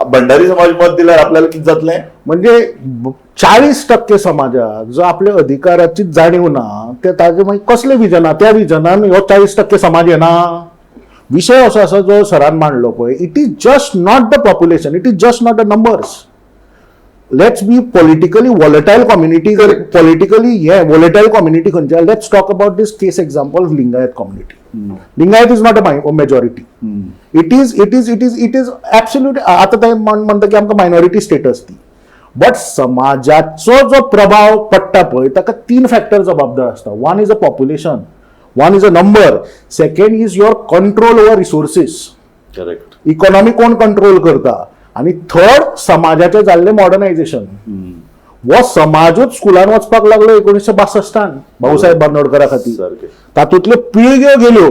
S1: भंडारी समाज मत दिल्यार आपल्याला कितें जातलें?
S5: म्हणजे 40% समाजाक जो आपल्या अधिकाराची जाणीव ना, ते ताजे मागीर कसले विजना, त्या विजनान हो 40% समाज येना. विशय असो आसा जो सरान मांडलो पळय, it is just not the population, it is just not the numbers. Let's be politically volatile community, politically hey volatile community खंयची. Let's talk about this case example of Lingayat community. Lingayat is not a majority. It is absolute. आतां ते म्हणटा की आमकां मायनॉरिटी स्टेटस दी, बट समाजाचो जो प्रभाव पडटा पळय ताका 3 फॅक्टर जबाबदार आसता. One is a population, one is a number, second is your control over resources.
S1: Correct.
S5: Economy कोण कंट्रोल करता, आनी थर्ड समाजाचें जाल्लें मॉडर्नायझेशन. हो समाजूच स्कुलान वचपाक लागलो 1962 भाऊसाहेब बांदोडकरा खातीर.
S1: सारकें.
S5: तातूंतल्यो पिळग्यो गेल्यो.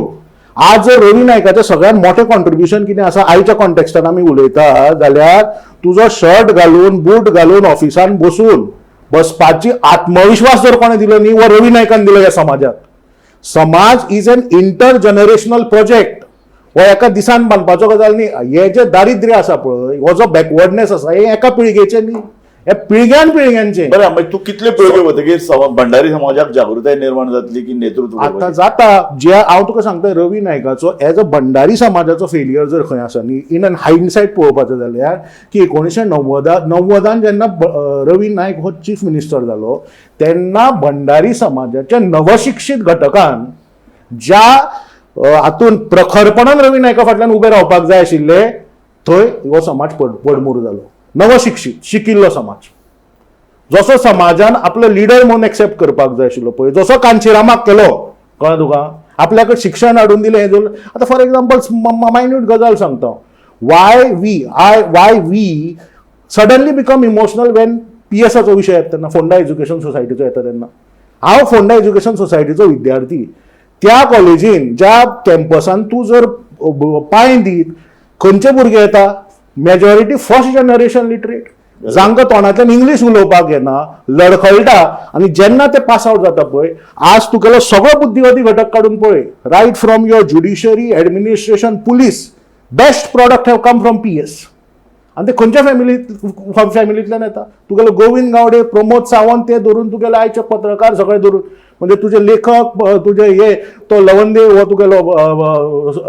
S5: आज जर रवी नायकाचें सगळ्यांत मोठें कॉन्ट्रिब्युशन कितें आसा आयच्या कॉन्टेक्स्टान आमी उलयता जाल्यार, तुजो शर्ट घालून बूट घालून ऑफिसान बसून बसपाची आत्मविश्वास जर कोणें दिलो न्ही, हो रवी नायकान दिलो ह्या समाजाक. समाज is an inter generational project. हो एका दिसान बांदपाचो गजाल न्ही. हे जे दारिद्र्य आसा पळय, हो जो बॅकवर्डनेस आसा, हे एका पिळगेचें न्ही, हे पिळग्यान पिळग्यांचें.
S1: बरें, मागीर तूं कितले पिळग्यो वतकीर भंडारी समाजाक जागृताय निर्माण जातली की नेतृत्व
S5: आतां
S1: करपाचें?
S5: जाता. जे हांव तुका सांगता, रवी नायकाचो एज अ भंडारी समाजाचो फेलियर जर खंय आसा न्ही, इन एन हायंडसायट पळोवपाचें जाल्यार की 1990 जेन्ना रवी नायक हो चीफ मिनिस्टर जालो तेन्ना भंडारी समाजाच्या नवशिक्षीत घटकान ज्या हातून प्रखरपणान रवी नायका फाटल्यान उबे रावपाक जाय आशिल्ले, थंय हो समाज पडमूर जालो. नवशिक्षीत शिकिल्लो समाज जसो समाजान आपलो लिडर म्हणून एक्सेप्ट करपाक जाय आशिल्लो पळय, जसो कांचीरामाक केलो, कळ्ळें तुका, आपल्याक शिक्षण हाडून दिलें हें दिलें. आतां फॉर एग्जाम्पल मायन्यूट गजाल सांगता, why we suddenly become emotional when पीएसाचो विशय येता तेन्ना, फोंडा एज्युकेशन सोसायटीचो येता तेन्ना. हांव फोंडा एज्युकेशन सोसायटीचो विद्यार्थी. त्या कॉलेजीन ज्या कॅम्पसान तूं जर पांय दीत, खंयचे भुरगे येता? मेजॉरिटी फर्स्ट जनरेशन लिटरेट, जांकां तोंडांतल्यान इंग्लीश उलोवपाक येना, लडखळटा. आनी जेन्ना ते पास आवट जाता पळय, आज तुगेलो सगळो बुद्धिवादी घटक काडून पळय, right from your judiciary, administration, police, best product have come from PS. आनी ते खंयच्या फॅमिलींतल्यान येता? तुगेलो गोविंद गावडे, प्रमोद सावंत, ते धरून तुगेले आयचे पत्रकार सगळे धरून, म्हणजे तुजे लेखक, तुजे हे तो लवंदे हो तुगेलो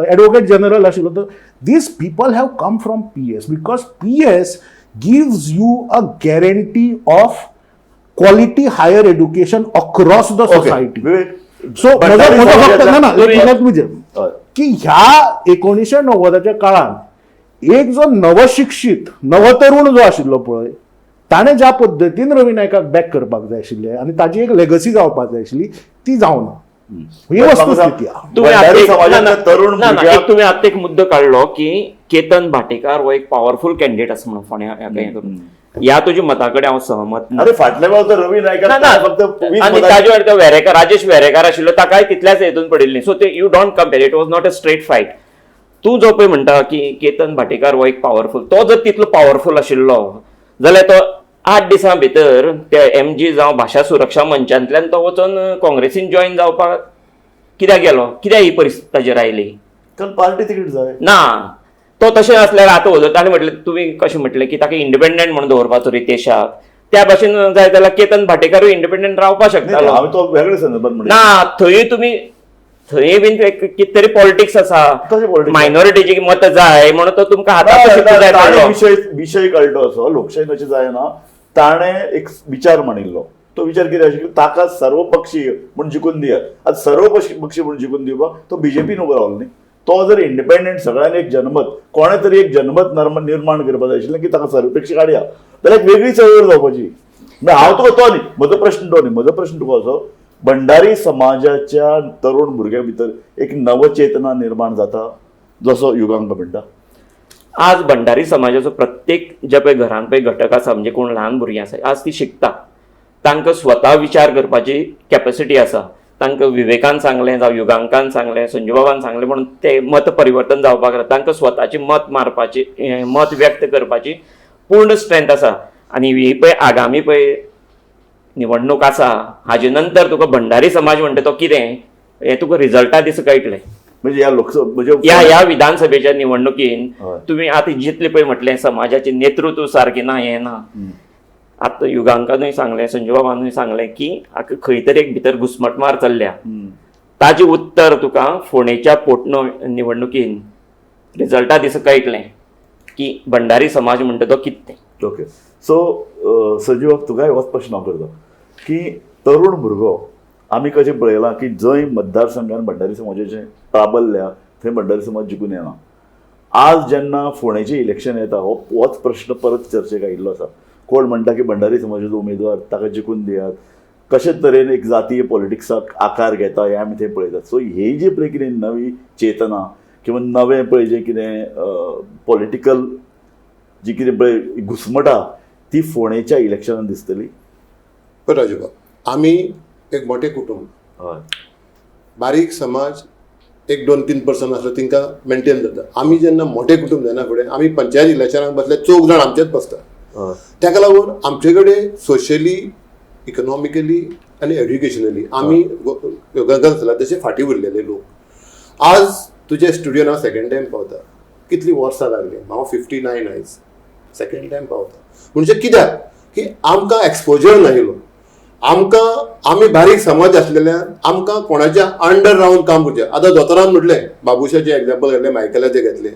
S5: एडवोकेट जनरल आशिल्लो. तर these people have come from PS because PS gives you a guarantee of quality higher education across the
S1: okay
S5: society.
S1: Vivek,
S5: so
S1: Bhandari
S5: म्हजो फक्त
S1: समाजातल्या-
S5: ना ना let me
S1: हय.
S5: की ह्या 1990च्या काळान एक जो नवशिक्षीत नवतरुण जो आशिल्लो पळय ताणें ज्या पद्दतीन रवी नायकाक बॅक करपाक जाय आशिल्लें आनी ताजी एक लेगसी जावपाक जाय आशिल्ली ती जावना. ही वस्तुस्थिती आहा.
S2: तुम्ही आता
S1: भंडारी
S2: एक- ना,
S1: समाजातल्या
S2: ना,
S1: तरुण
S2: ना, ना,
S1: भुरग्याक
S2: एक तुम्ही आता एक मुद्दो काडलो की केतन भाटेकार हो एक पॉवरफुल कॅन्डिडेट आसा म्हणून फोंड्या ह्या हें करून. ह्या तुज्या मता कडेन हांव सहमत ना.
S1: अरे फाटल्या वेळार तर रवी नायकाक
S2: ना, ना.
S1: फक्त 20
S2: आनी
S1: मतां-
S2: ताजे वाटेन वेरेकार, राजेश वेरेकार आशिल्लो ताकाय तितल्याच हेतून पडिल्ली. सो ते you don't compare, it was not a straight fight. तूं जो पळय म्हणटा की केतन भाटेकार हो एक पॉवरफुल, तो जर तितलो पॉवरफुल आशिल्लो जाल्यार तो 8 दिसां भितर त्या एमजी जावं भाशा सुरक्षा मंचांतल्यान तो वचोन काँग्रेसीन जॉयन जावपाक कित्याक गेलो? कित्याक ही परिस्थिती ताजेर आयली?
S1: कारण पार्टी तिकीट जाय.
S2: ना, तो तशें आसल्यार आतां वचत ताणें म्हटलें तुमी कशें म्हटलें की ताका इंडिपेंडंट म्हणून दवरपाचो रितेशाक, त्या भाशेन जाय जाल्यार केतन भाटेकारूय इंडिपेंडंट रावपाक
S1: नाही,
S2: शकतालो.
S1: हांवें तो वेगळे संदर्भात म्हणलें.
S2: ना, थंय तुमी थंय बीन कितें तरी पॉलिटिक्स आसा.
S1: कशें politics?
S2: मायनॉरिटीची मतां जाय म्हणून तो तुमकां हाता कशें जाय
S1: ताणें
S2: पडलो.
S1: विशय कळटलो असो लोकशाही कशी जायना. ताणें एक विचार मांडिल्लो, तो विचार कितें आशिल्लो, ताका सर्वपक्षीय म्हूण जिखून दियात. आतां सर्वपक्षी म्हूण जिखून दिवपाक तो बीजेपीन उबो रावलो न्ही. तो जर इंडिपेंडंट सगळ्यांनी एक जनमत, कोणें तरी एक जनमत निर्माण करपाक जाय आशिल्लें की ताका सर्वपक्षी काडया जाल्यार एक वेगळी चळवळ जावपाची. म्हळ्यार हांव तुका तो न्ही, म्हजो प्रश्न तो न्ही, म्हजो प्रश्न तुका असो, भंडारी समाजाच्या तरुण भुरग्यां भितर एक नवचेतना निर्माण जाता जसो युगांक म्हणटा.
S2: आज भंडारी समाजाचो प्रत्येक जे पळय घरान पळय घटक आसा, म्हणजे कोण ल्हान भुरगीं आसा आज ती शिकता, तांकां स्वता विचार करपाची कॅपॅसिटी आसा. तांकां विवेकान सांगलें जावं युगांकान सांगलें, संजूबाबान सांगलें म्हणून ते मत परिवर्तन जावपाक लागता. तांकां स्वताची मत मारपाची, मत व्यक्त करपाची पूर्ण स्ट्रेंथ आसा. आनी ही पळय आगामी पळय निवडणूक आसा हाजे नंतर तुका भंडारी समाज म्हणटा तो कितें हें तुका रिजल्टा दिसूं कळटलें.
S1: म्हणजे ह्या लोकसभा म्हणजे
S2: ह्या ह्या विधानसभेच्या निवडणुकीन
S1: हय.
S2: तुम्ही आतां जितले पळय म्हटलें समाजाचें नेतृत्व सारकें ना, हें ना, आतां युगांकानूय सांगलें, संजूबाबानूय सांगलें की आतां खंय तरी एक भितर घुस्मटमार चल्ल्या. ताजें उत्तर तुका फोंडेच्या पोटनो निवडणुकीन रिजल्टा दिसूं कळटलें की भंडारी समाज म्हणटा तो कितें.
S1: ओके, सो सजीव तुका होच प्रश्न हांव करता की तरुण भुरगो आमी कशें पळयलां की जंय मतदारसंघान भंडारी समाजाचें प्राबल्य आहा थंय भंडारी समाज जिखून येना. आज जेन्ना फोंडेचें इलेक्शन येता हो होच प्रश्न परत चर्चेक आयिल्लो आसा. कोण म्हणटा की भंडारी समाजाचो उमेदवार ताका जिखून दियात, कशे तरेन एक जातीय पॉलिटिक्साक आकार घेता हें आमी थंय पळयतात. सो ही जी पळय कितें नवी चेतना किंवा नवें पळय जें कितें पॉलिटिकल जी कितें पळय घुस्मटा ती फोंडेच्या इलेक्शनान दिसतली.
S3: पण राजूबाब, आमी एक मोठें कुटुंब,
S1: हय,
S3: बारीक समाज 1 2 3% आसलो तांकां मेंटेन जाता. आमी जेन्ना मोठें कुटुंब जायना फुडें आमी पंचायत इलेक्शनाक बसले 4 जाण आमचेच बसता. ताका लागून आमचे कडेन सोशली, इकॉनॉमिकली आनी एड्युकेशनली आमी योगांकान जाला तशे फाटीं उरलेले लोक. आज तुज्या स्टुडियोन हांव सेकेंड टायम पावता, कितलीं वर्सां लागलीं, हांव 59 आयज सेकेंड टायम पावता. म्हणजे कित्याक की आमकां एक्सपोजर नाशिल्लो, आमकां आमी बारीक समाज आसलेल्यान आमकां कोणाच्या अंडर रावन काम करचें. आतां दोतोरान म्हटलें, बाबुशाचें एग्जाम्पल घेतलें, मायकलाचें घेतलें,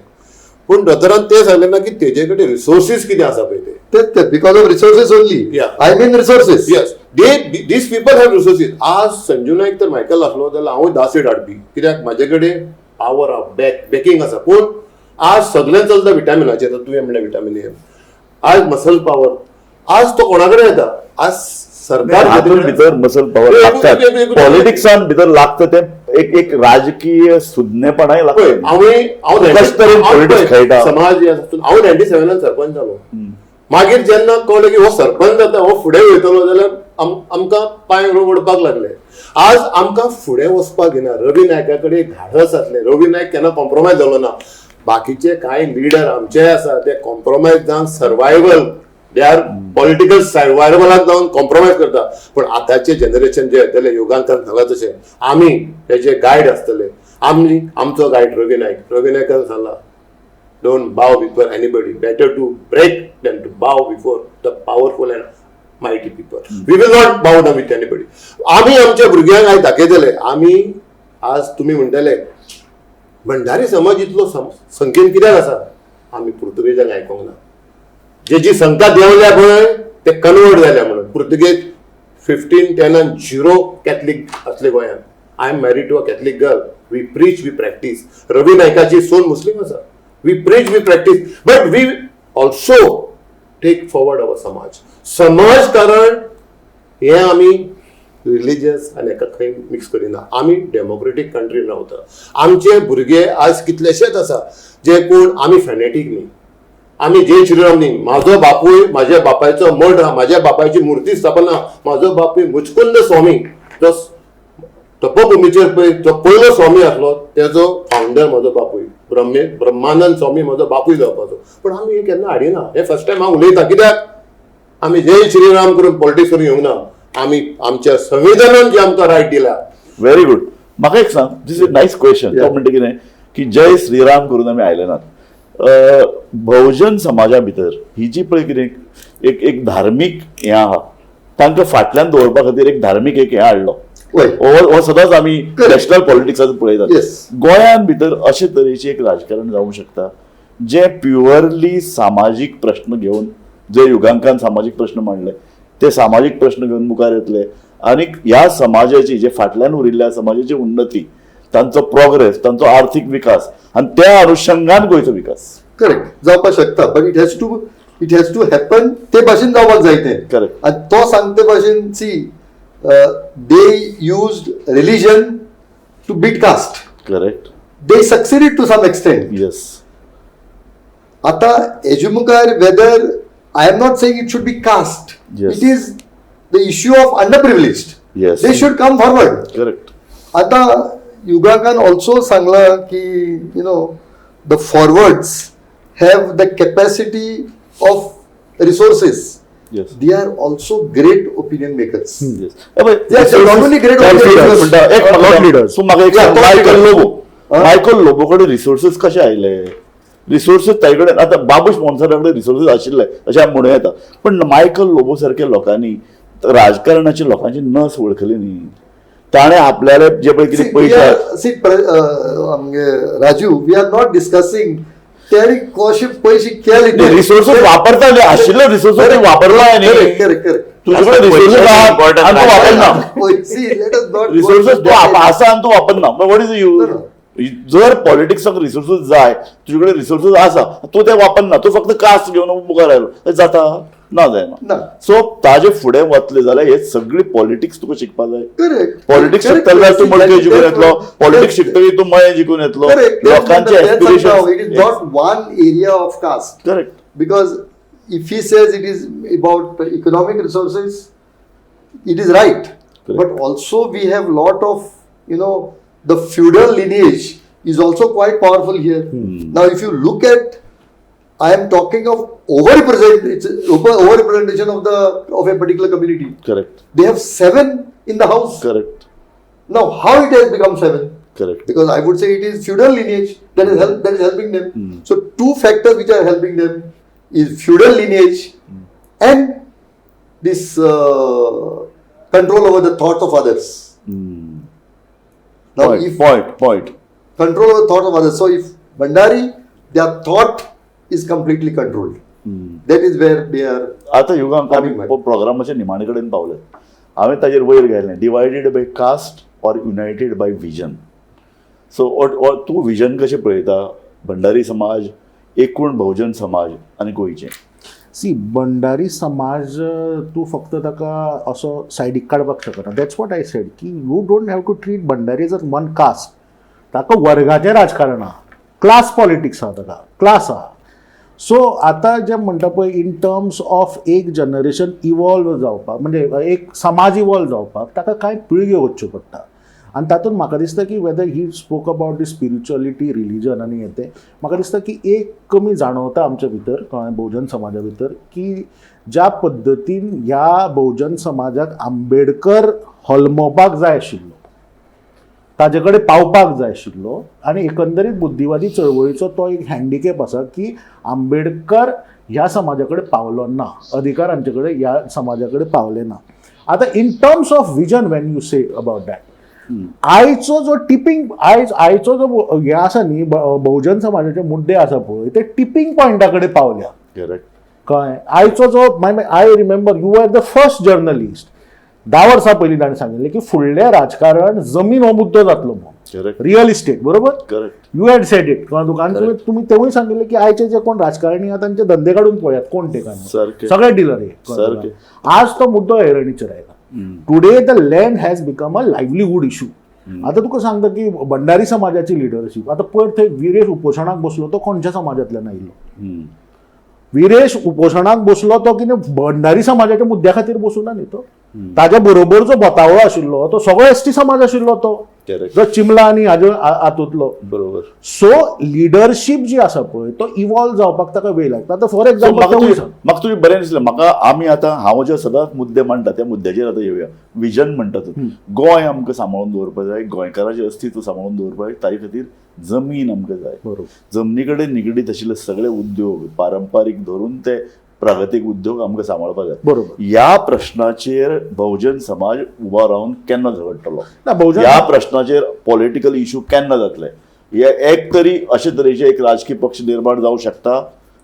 S3: पूण दोतोरान तें सांगलें ना की तेजे कडेन रिसोर्सीस कितें आसा पळय ते.
S4: तेच ते because of resources only.
S3: Yeah.
S4: I mean resources.
S3: Yes, they these people have resources. आज संजू नायक तर मायकल आसलो जाल्यार हांवूय 10 सीट हाडपी, कित्याक म्हाजे कडेन पावर आहा, बॅकींग आसा. पूण आज सगळें चलता विटामिनाचेर. तुवें म्हणलें विटामिन ए, आज मसल पावर आज तो कोणा कडेन येता? आज सरकार
S1: हातून भितर मसल पावर लागतात, पॉलिटिक्सान भितर लागता तें एक एक राजकीय सुज्ञपणाय लागता.
S3: हांव
S1: कशे तरेन पॉलिटिक्स खेळटा.
S3: समाज हांव 97 सरपंच जालो. मागीर जेन्ना कळ्ळें की हो सरपंच जाता, हो फुडें वयतलो, जाल्यार आमकां पांय ओडपाक लागले. आज आमकां फुडें वचपाक दिना. रवी नायका कडेन धाडस आसलें, रवी नायक केन्ना कॉम्प्रोमायज जालो ना. बाकीचे कांय लिडर आमचे आसा ते कॉम्प्रोमायज जावन सर्वायवल, they are political सर्वायवलाक जावन कॉम्प्रोमायज करता. पूण आतांचे जनरेशन जे येतले, योगांकान सांगला तशें आमी तेजे गायड आसतले. आमी आमचो गायड रवी नायक, रवी नायकान सांगला, don't bow before anybody, better to break than to bow before the powerful and mighty people. We will not bow down with anybody. आमी आमच्या भुरग्यांक आयज दाखयतले. आमी आज तुमी म्हणटले भंडारी समाज इतलो संख्येन कित्याक आसा? आमी पुर्तुगेजांक आयकोंक ना. जेजी संख्या देंवल्या पळय ते कन्वर्ट जाल्या म्हणून. पुर्तुगेज 1510 0 कॅथलीक आसले गोंयांत, I am married to a Catholic girl. We preach, we practice. Ravi नायकाची सून मुस्लीम आसा. We preach, we practice, but we also take forward our समाज. समाजकारण हें आमी रिलिजियस आनी हेका खंय मिक्स करिना. आमी डेमोक्रेटीक कंट्रीन रावता. आमचे भुरगे आज कितलेशेच आसा जे कोण आमी फॅनेटीक न्ही, आमी जय श्रीराम न्ही. म्हाजो बापूय, म्हाज्या बापायचो मठ आहा, म्हाज्या बापायची मुर्ती स्थापना, म्हाजो बापूय मुचकुंद स्वामी जो तपोभुमीचेर पळय जो पयलो स्वामी आसलो तेजो फावंडर म्हजो बापूय ब्रह्मानंद स्वामी म्हजो बापूय जावपाचो. पूण आमी हें केन्ना हाडिना. हें फर्स्ट टायम हांव उलयतां, कित्याक आमी जय श्रीराम करून पॉलिटिक्स करून येवंक ना. आमी आमच्या संविधानान जे आमकां रायट दिला.
S1: Very good. म्हाका एक सांग, this is nice question. तो म्हणटा कितें की जय श्रीराम करून आमी आयले नात. भोवजन समाजा भितर ही जी पळय कितें एक एक धार्मीक हें आहा, तांकां फाटल्यान दवरपा खातीर एक धार्मीक एक हें हाडलो. हो सदांच आमी नॅशनल पॉलिटिक्सांत पळयतात. गोंयांत भितर अशे तरेचें एक राजकारण जावंक शकता जें प्युअरली सामाजीक प्रश्न घेवन, जे युगांकान सामाजीक प्रश्न मांडले ते सामाजीक प्रश्न घेवन मुखार येतले आनी ह्या समाजाची जे फाटल्यान उरिल्ल्या समाजाची उन्नती, तांचो प्रोग्रेस, तांचो आर्थीक विकास आनी त्या अनुशंगान गोंयचो विकास.
S4: करेक्ट जावपाक शकता, but it has to happen ते भाशेन जावपाक जाय तें.
S1: करेक्ट.
S4: आनी तो सांगते भाशेन, see, they used religion to beat caste.
S1: Correct.
S4: They succeeded to some extent.
S1: Yes.
S4: आता हेजे मुखार whether, I am not saying it should be caste. It is the issue of under privileged. They should come forward.
S1: Correct.
S4: आता युगांकान ऑल्सो सांगलां की the forwards have the capacity of resources. They are also great opinion makers. Yes, not only great opinion makers.
S1: एक
S5: leaders.
S1: तूं म्हाका एक
S4: Yeah, thought
S1: Michael
S4: leaders.
S1: Lobo, Michael Lobo कडेन रिसोर्सीस कशे आयले? रिसोर्सीस ताजे कडेन आतां बाबूश मोन्सेरात कडेन रिसोर्सीस आशिल्ले अशें आमी म्हणूं येता, पण मायकल लोबो सारक्या लोकांनी राजकारणाची लोकांची नस वळखली न्ही. ताणें आपल्याले जे पळय कितें पयशे
S4: सी, आमगे Raju, we are not discussing तेणी कशे पयशे केले.
S1: रिसोर्सेस वापरताले, आशिल्ले रिसोर्सेस वापरला न्ही.
S4: करेक्ट करेक्ट
S1: तुजे कडेन रिसोर्सेस आहा आनी तूं वापरना.
S4: See, let us not
S1: resources तूं आसा आनी तूं वापरना, what is you? जर पॉलिटिक्साक रिसोर्सेस जाय, तुजे कडेन रिसोर्सेस आसा, तूं ते वापरना, तूं फक्त कास्ट घेवन मुखार आयलो जाल्यार जाता ना? जायना.
S4: ना.
S1: सो ताजे फुडें वतले जाल्यार हे सगळी पॉलिटिक्स तुका शिकपाक जाय.
S4: करेक्ट.
S1: पॉलिटिक्स शिकतले जाल्यार तूं मडकय जिखून येतलो, पॉलिटिक्स शिकतकीर तूं मळें जिखून येतलो. लोकांचे
S4: It is
S1: aspiration.
S4: Not one area of caste.
S1: Correct.
S4: Because if he says it is about economic resources, it is right.
S1: Correct.
S4: But also we have lot of, the feudal lineage is also quite powerful here. Now, if you look at, I am talking of overrepresent, it's overrepresentation of a particular community.
S1: Correct.
S4: They have 7 in the house.
S1: Correct.
S4: Now, how it has become 7?
S1: Correct.
S4: Because I would say it is feudal lineage that is helping them. So two factors which are helping them is feudal lineage and this control over the thoughts of others. Now,
S1: point
S4: if
S1: point point.
S4: Control over thought of others. So if Bhandari, their thought is completely controlled. That is where they are.
S1: आतां युगांक आमी
S4: Coming.
S1: प्रोग्रामाच्या निमाणे कडेन पावले. हांवें ताजेर वयर घालें, divided by caste or united by vision. So तूं विजन कशें पळयता भंडारी समाज, एकूण भोवजन समाज आनी गोंयचें?
S5: सी, भंडारी समाज तूं फक्त ताका असो सायडीक काडपाक शकना. That's what I said की you don't have to treat Bhandari as one caste. ताका वर्गाचें राजकारण आहा, क्लास पॉलिटिक्स आहा, ताका क्लास आहा. सो आतां जें म्हणटा पळय, इन टर्म्स ऑफ एक जनरेशन इवॉल्व जावपाक, म्हणजे एक समाज इवॉल्व जावपाक ताका कांय पिळग्यो वचच्यो पडटा. आनी तातूंत म्हाका दिसता की whether he spoke about the spirituality, religion आनी हें तें, म्हाका दिसता की एक कमी जाणवता आमच्या भितर, कळ्ळें, भोवजन समाजा भितर, की ज्या पद्दतीन ह्या भोवजन समाजाक आंबेडकर होलमोवपाक जाय आशिल्लो, ताजे कडेन पावपाक जाय आशिल्लो, आनी एकंदरीत बुद्धिवादी चळवळीचो तो एक हँडिकॅप आसा की आंबेडकर ह्या समाजा कडेन पावलो ना, अधिकार हांचे कडेन ह्या समाजा कडेन पावले ना. आतां in terms of vision, when you say about that, आयचो जो टिपींग आयज आयचो जो हे आसा न्ही, बहुजन समाजाचे मुद्दे आसा पळय, ते टिपींग पॉयंटा कडेन पावल्या.
S1: करेक्ट.
S5: कळ्ळें? आयचो जो, I remember you are the first journalist. 10 वर्सां पयलीं ताणें सांगिल्लें की फुडलें राजकारण जमीन हो मुद्दो जातलो म्हणून,
S1: करेक्ट
S5: रियल इस्टेट, बरोबर?
S1: Correct.
S5: You had said it. तुका आनी तुमी तेवूय सांगिल्लें की आयचे जे कोण राजकारणी आहा तांचे धंदे काडून पळयात कोण ते काय म्हणून.
S1: सारकें.
S5: सगळे डिलर हे.
S1: सारकें.
S5: आज तो मुद्दो ऐरणीचेर आयला. Today the land has become a livelihood issue. आतां तुका सांगता की भंडारी समाजाची लिडरशीप आतां पयर थंय विरेश उपोशणाक बसलो तो खंयच्या समाजांतल्यान आयिल्लो? विरेश उपोशणाक बसलो तो कितें भंडारी समाजाच्या मुद्द्या खातीर बसूना न्ही तो, ताज्या बरोबर जो बोतावळो आशिल्लो तो सगळो एसटी समाज आशिल्लो तो,
S1: करेक्ट.
S5: जो चिमला आनी हाजे हातूंतलो.
S1: बरोबर.
S5: सो लिडरशीप जी आसा पळय तो इवॉल्व जावपाक ताका वेळ लागता. आतां फॉर एक्झाम्पल
S1: म्हाका तुजें बरें दिसलें. म्हाका आमी आतां हांव जे सदांच मुद्दे मांडटा त्या मुद्द्याचेर आतां येवया. विजन म्हणटा तूं, गोंय आमकां सांबाळून दवरपाक जाय, गोंयकाराचें अस्तित्व सांबाळून दवरपाक जाय, ताजे खातीर जमीन आमकां जाय.
S5: बरोबर.
S1: जमनी कडेन निगडीत आशिल्ले सगळे उद्योग पारंपारीक धरून ते प्रागतीक उद्योग आमकां सांबाळपाक जाय.
S5: बरोबर.
S1: ह्या प्रश्नाचेर बहुजन समाज उबो रावन केन्ना झगडटलो?
S5: ना, बहुजन
S1: ह्या प्रश्नाचेर पॉलिटिकल इशू केन्ना जातले? हे एक तरी अशे तरेचे एक राजकीय पक्ष निर्माण जावं शकता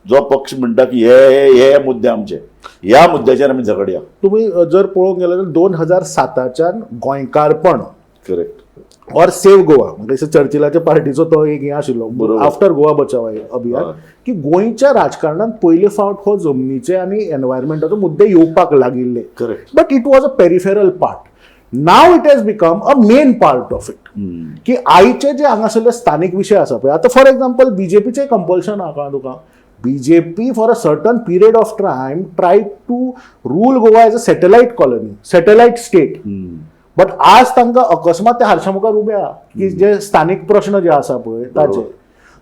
S1: जो पक्ष म्हणटा की हे हे हे मुद्दे आमचे, ह्या मुद्द्याचेर आमी झगडया.
S5: तुमी जर पळोवंक गेल्यार 2007च्यान गोंयकारपण
S1: करेक्ट
S5: ऑर सेव्ह गोवा, म्हणजे चर्चिलाच्या पार्टीचो तो एक हें आशिल्लो
S1: बरोबर.
S5: आफ्टर गोवा बचाव अभियान, की गोंयच्या राजकारणांत पयले फावट हो जमनीचे आनी एनवायरमेंटाचो मुद्दे येवपाक लागिल्ले.
S1: Correct.
S5: But it was a peripheral part. Now it has become a main part of it. की आयचे जे हांगासरले स्थानीक विशय आसा पळय, आतां फॉर एक्झाम्पल बीजेपीचें कंपल्शन आहा, कळ्ळें तुका? BJP for a certain period of time try to rule Goa as a satellite colony, satellite state. But आज तांकां अकस्मात त्या हारशा मुखार उबे आहा की जे स्थानीक प्रश्न जे आसा पळय ताचे.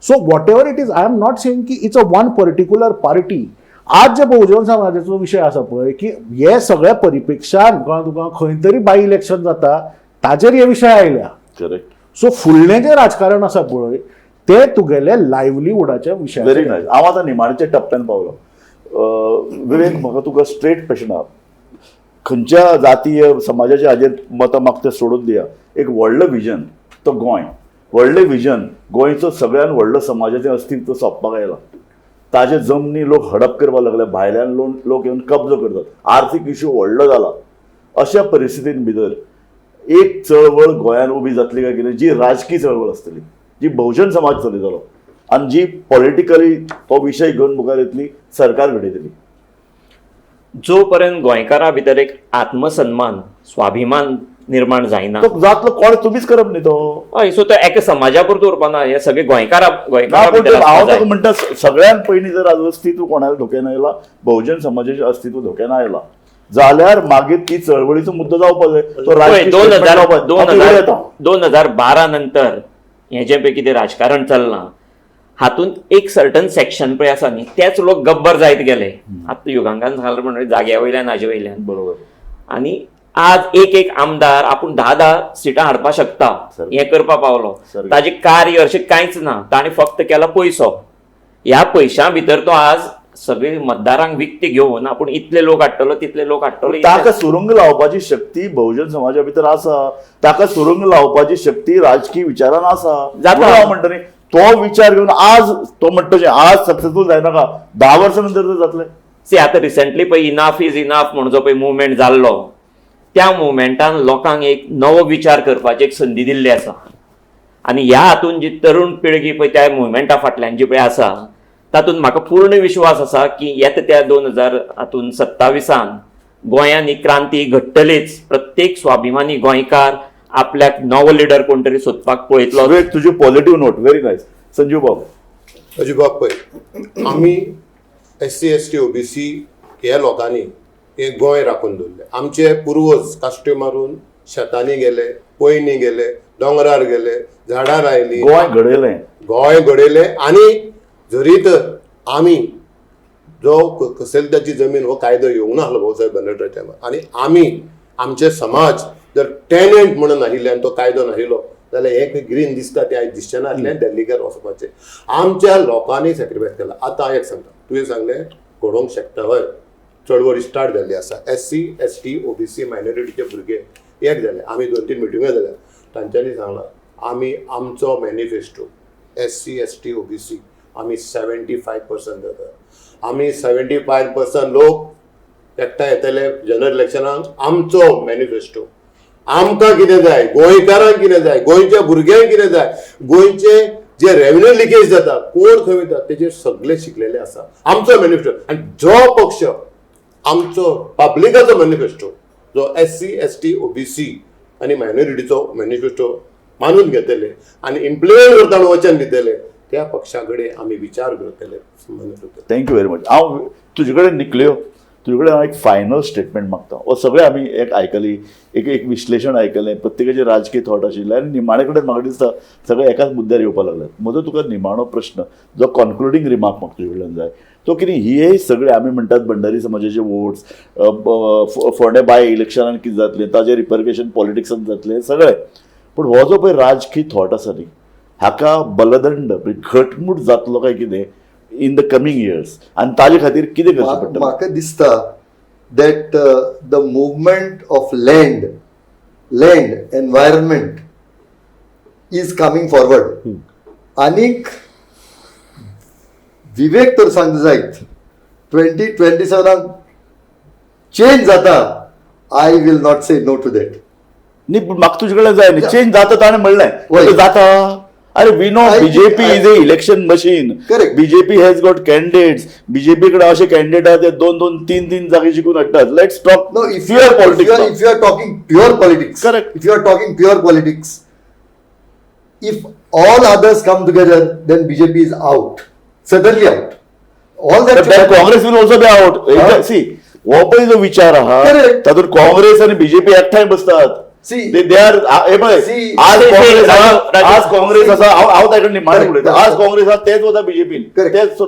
S5: So whatever it is, I am not saying की it's a one particular party. आज जे बहुजन समाजाचो विशय आसा पळय की हे सगळ्या परिपेक्षान कळ्ळें तुका खंय तरी बाय इलेक्शन जाता ताजेर हे विशय आयल्या.
S1: करेक्ट.
S5: सो फुडलें जें राजकारण आसा पळय ते तुगेले लायवलीहुडाच्या विशयाचेर.
S1: Very nice. हांव आतां निमाणच्या टप्प्यान पावलो. विवेक, म्हाका तुका स्ट्रेट क्वेश्चन आहा, खंयच्या जातीय समाजाच्या हाजेर मतां मागता सोडून दिया, एक व्हडलो विजन तो गोंय, व्हडलें विजन, गोंयचो सगळ्यान व्हडलो समाजाचें अस्तित्व सोंपपाक आयलां, ताजे जमनी लोक हडप करपाक लागले, भायल्यान लोक येवन कब्जो करतात, आर्थीक इशू व्हडलो जाला. अशा परिस्थितीन भितर एक चळवळ गोंयान उबी जातली काय कितें, जी राजकीय चळवळ आसतली, जी बहुजन समाज चलयतलो आनी जी पॉलिटिकली तो विशय घेवन मुखार येतली, सरकार घडयतली?
S2: जो पर्यंत गोंयकारा भितर एक आत्मसन्मान, स्वाभिमान निर्माण जायना,
S1: तो जातलो कोण? तुमीच करप न्ही तो.
S2: हय, सो तो एका समाजा पुरतो उरपा ना, हे सगळे गोंयकारा
S1: ना,
S2: गोंयकारा
S1: पूण
S2: भितर
S1: हांव
S2: आसपाक
S1: ताका
S2: जाय.
S1: म्हणटा, सगळ्यान पयलीं जर आज अस्तित्व कोणाक धोक्यान आयला, बहुजन समाजाचें अस्तित्व धोक्यान आयला जाल्यार मागीर ती चळवळीचो मुद्दो जावपाक जाय. तो
S2: पळय,
S1: राजकीय
S2: दोन
S1: statement
S2: हजार
S1: जावपाक जाय.
S2: दोन
S1: हांव तुजेर
S2: हजार
S1: येता.
S2: 2012 नंतर हें जें पळय कितें राजकारण चल्लां हातूंत एक सर्टन सेक्शन पळय आसा न्ही, तेच लोक गब्बर जायत गेले. आतां युगांकान सांगलें म्हणून जाग्या वयल्यान हाजे वयल्यान.
S1: बरोबर.
S2: आनी आज एक एक आमदार आपूण 10-10 सिटां हाडपाक शकता
S1: सारकें.
S2: हें करपाक पावलो.
S1: सारकें.
S2: ताजें कार्य अशें कांयच ना, ताणें फक्त केला पयसो. ह्या पयशां भितर तो आज सगळे मतदारांक विकते घेवन आपूण इतले लोक हाडटलो, तितले लोक हाडटलो,
S1: ताका सुरुंग लावपाची शक्ती बहुजन समाजा भितर आसा, ताका सुरुंग लावपाची शक्ती राजकीय विचारान आसा.
S2: जाता.
S1: म्हणून हांव म्हणटा न्ही, तो विचार घेवन आज तो म्हणटा तशें आज सक्सेसफूल जायनाका, 10 वर्सां नंतर तर जातलें.
S2: सी आतां रिसेंटली पळय इनाफ is enough म्हूण जो पळय मुवमेंट जाल्लो, त्या मुवमेंटान लोकांक एक नवो विचार करपाची एक संदी दिल्ली आसा. आनी ह्या हातून जी तरुण पिळगी पळय त्या मुवमेंटा फाटल्यान जी पळय आसा तातूंत म्हाका पूर्ण विश्वास आसा की येता त्या 2027 गोंयांत ही क्रांती घडटलीच. प्रत्येक स्वाभिमानी गोंयकार आपल्याक नवो लिडर कोण तरी सोदपाक पळयतलो.
S1: विवेक, तुजी positive note very nice. Sanjeev बाब.
S3: अजिबाब पळय, आमी SC ST OBC ह्या लोकांनी हें गोंय राखून दवरलें. आमचे पुर्वज काश्ट्यो मारून शेतांनी गेले, पयनी गेले, दोंगरार गेले, झाडार आयली,
S1: गोंय घडयलें,
S3: गोंय घडयलें. आनी जरी तर आमी जो कसेलदाची जमीन हो कायदो येवंक नासलो भाऊसाहेब बांदोडकर टायमार, आनी आमी आमचे समाज जर टेनंट म्हणून नाशिल्ले आनी तो कायदो नाशिल्लो जाल्यार हें ग्रीन दिसता तें आयज दिसचें नासलें. दिल्लीकार वचपाचें आमच्या लोकांनी सॅक्रिफायस केला. आतां हांव एक सांगता, तुवें सांगलें घडोवंक शकता, हय, चळवळ स्टार्ट जाल्ली आसा. SC ST OBC मायनॉरिटीचे भुरगे एक जाले, आमी 2-3 मिटिंगो जाल्या, तांच्यांनी सांगलां आमी आमचो मॅनिफेस्टो SC ST OBC आमी 75% जाता. आमी 75% लोक एकठांय येतले जनरल इलेक्शनाक. आमचो मॅनिफेस्टो, आमकां कितें जाय, गोंयकारांक कितें जाय, गोंयच्या भुरग्यांक कितें जाय, गोंयचे जे रेव्हेन्यू लिकेज जाता, कोण खंय वयता, तेजेर सगळे शिकलेले आसा. आमचो मॅनिफेस्टो आनी जो पक्ष आमचो पब्लिकाचो मॅनिफेस्टो जो SC, ST, OBC आनी मायनॉरिटीचो मॅनिफेस्टो मानून घेतले आनी इम्प्लिमेंट करता म्हणून वचन दितले, त्या पक्षा कडेन आमी विचार करतले, संबंद करतले.
S1: Thank you very much. हांव तुजे कडेन निकल्यो, तुजे कडेन हांव एक फायनल स्टेटमेंट मागता. हो सगळें आमी एक आयकली, एक एक विश्लेशण आयकलें, प्रत्येकाचे राजकीय थॉट आशिल्ले आनी निमाणे कडेन म्हाका दिसता सगळे एकाच मुद्द्यार येवपाक लागले. म्हजो तुका निमाणो प्रश्न, जो कॉन्क्लुडींग रिमार्क म्हाका तुजे कडल्यान जाय, तो कितें, हे सगळे आमी म्हणटात भंडारी समाजाचे वोट्स, फोंडे बाय इलेक्शनान कितें जातलें, ताजें रिपर्केशन पॉलिटिक्सान जातलें सगळें, पूण हो जो पळय राजकीय थॉट आसा न्ही, हाका बलदंड म्हणजे घटमूट जातलो काय कितें इन the coming years, आनी ताजे खातीर कितें करचें पडटलें?
S4: म्हाका दिसता that the movement of land environment is coming forward. आनीक विवेक तर सांगता जायत, 2027 चेंज जाता, I will not say no to that.
S1: न्ही, पूण म्हाका तुजे कडेन जाय न्ही, चेंज जाता ताणें म्हणलें.
S4: वय.
S1: जाता. अरे, we know BJP is a election machine.
S4: Correct.
S1: BJP has got candidates. BJP कडेन अशे कॅन्डिडेट आहा ते दोन दोन तीन तीन जागे जिखून हाडटात. Let's talk
S4: No, if you
S1: pure
S4: are, if you
S1: politics.
S4: Are, if you are talking pure politics,
S1: Correct.
S4: If you are talking pure politics, if all others come together, then BJP is out, certainly out. All that should happen.
S1: Congress will also be out.
S4: Huh?
S1: See, हो पळय जो विचार आहा,
S4: Correct.
S1: तातूंत काँग्रेस आनी बीजेपी एकठांय बसतात.
S4: See.
S1: They are, हे पळय,
S4: See.
S1: आज
S2: See,
S1: Congress
S2: see,
S1: आहा,
S2: राजू,
S1: आज काँग्रेस आसा, हांव ताजे कडेन निमाणें
S4: Correct.
S1: उलयता. आज काँग्रेस आहा तेच वता बीजेपीन.
S4: Correct.
S1: तेच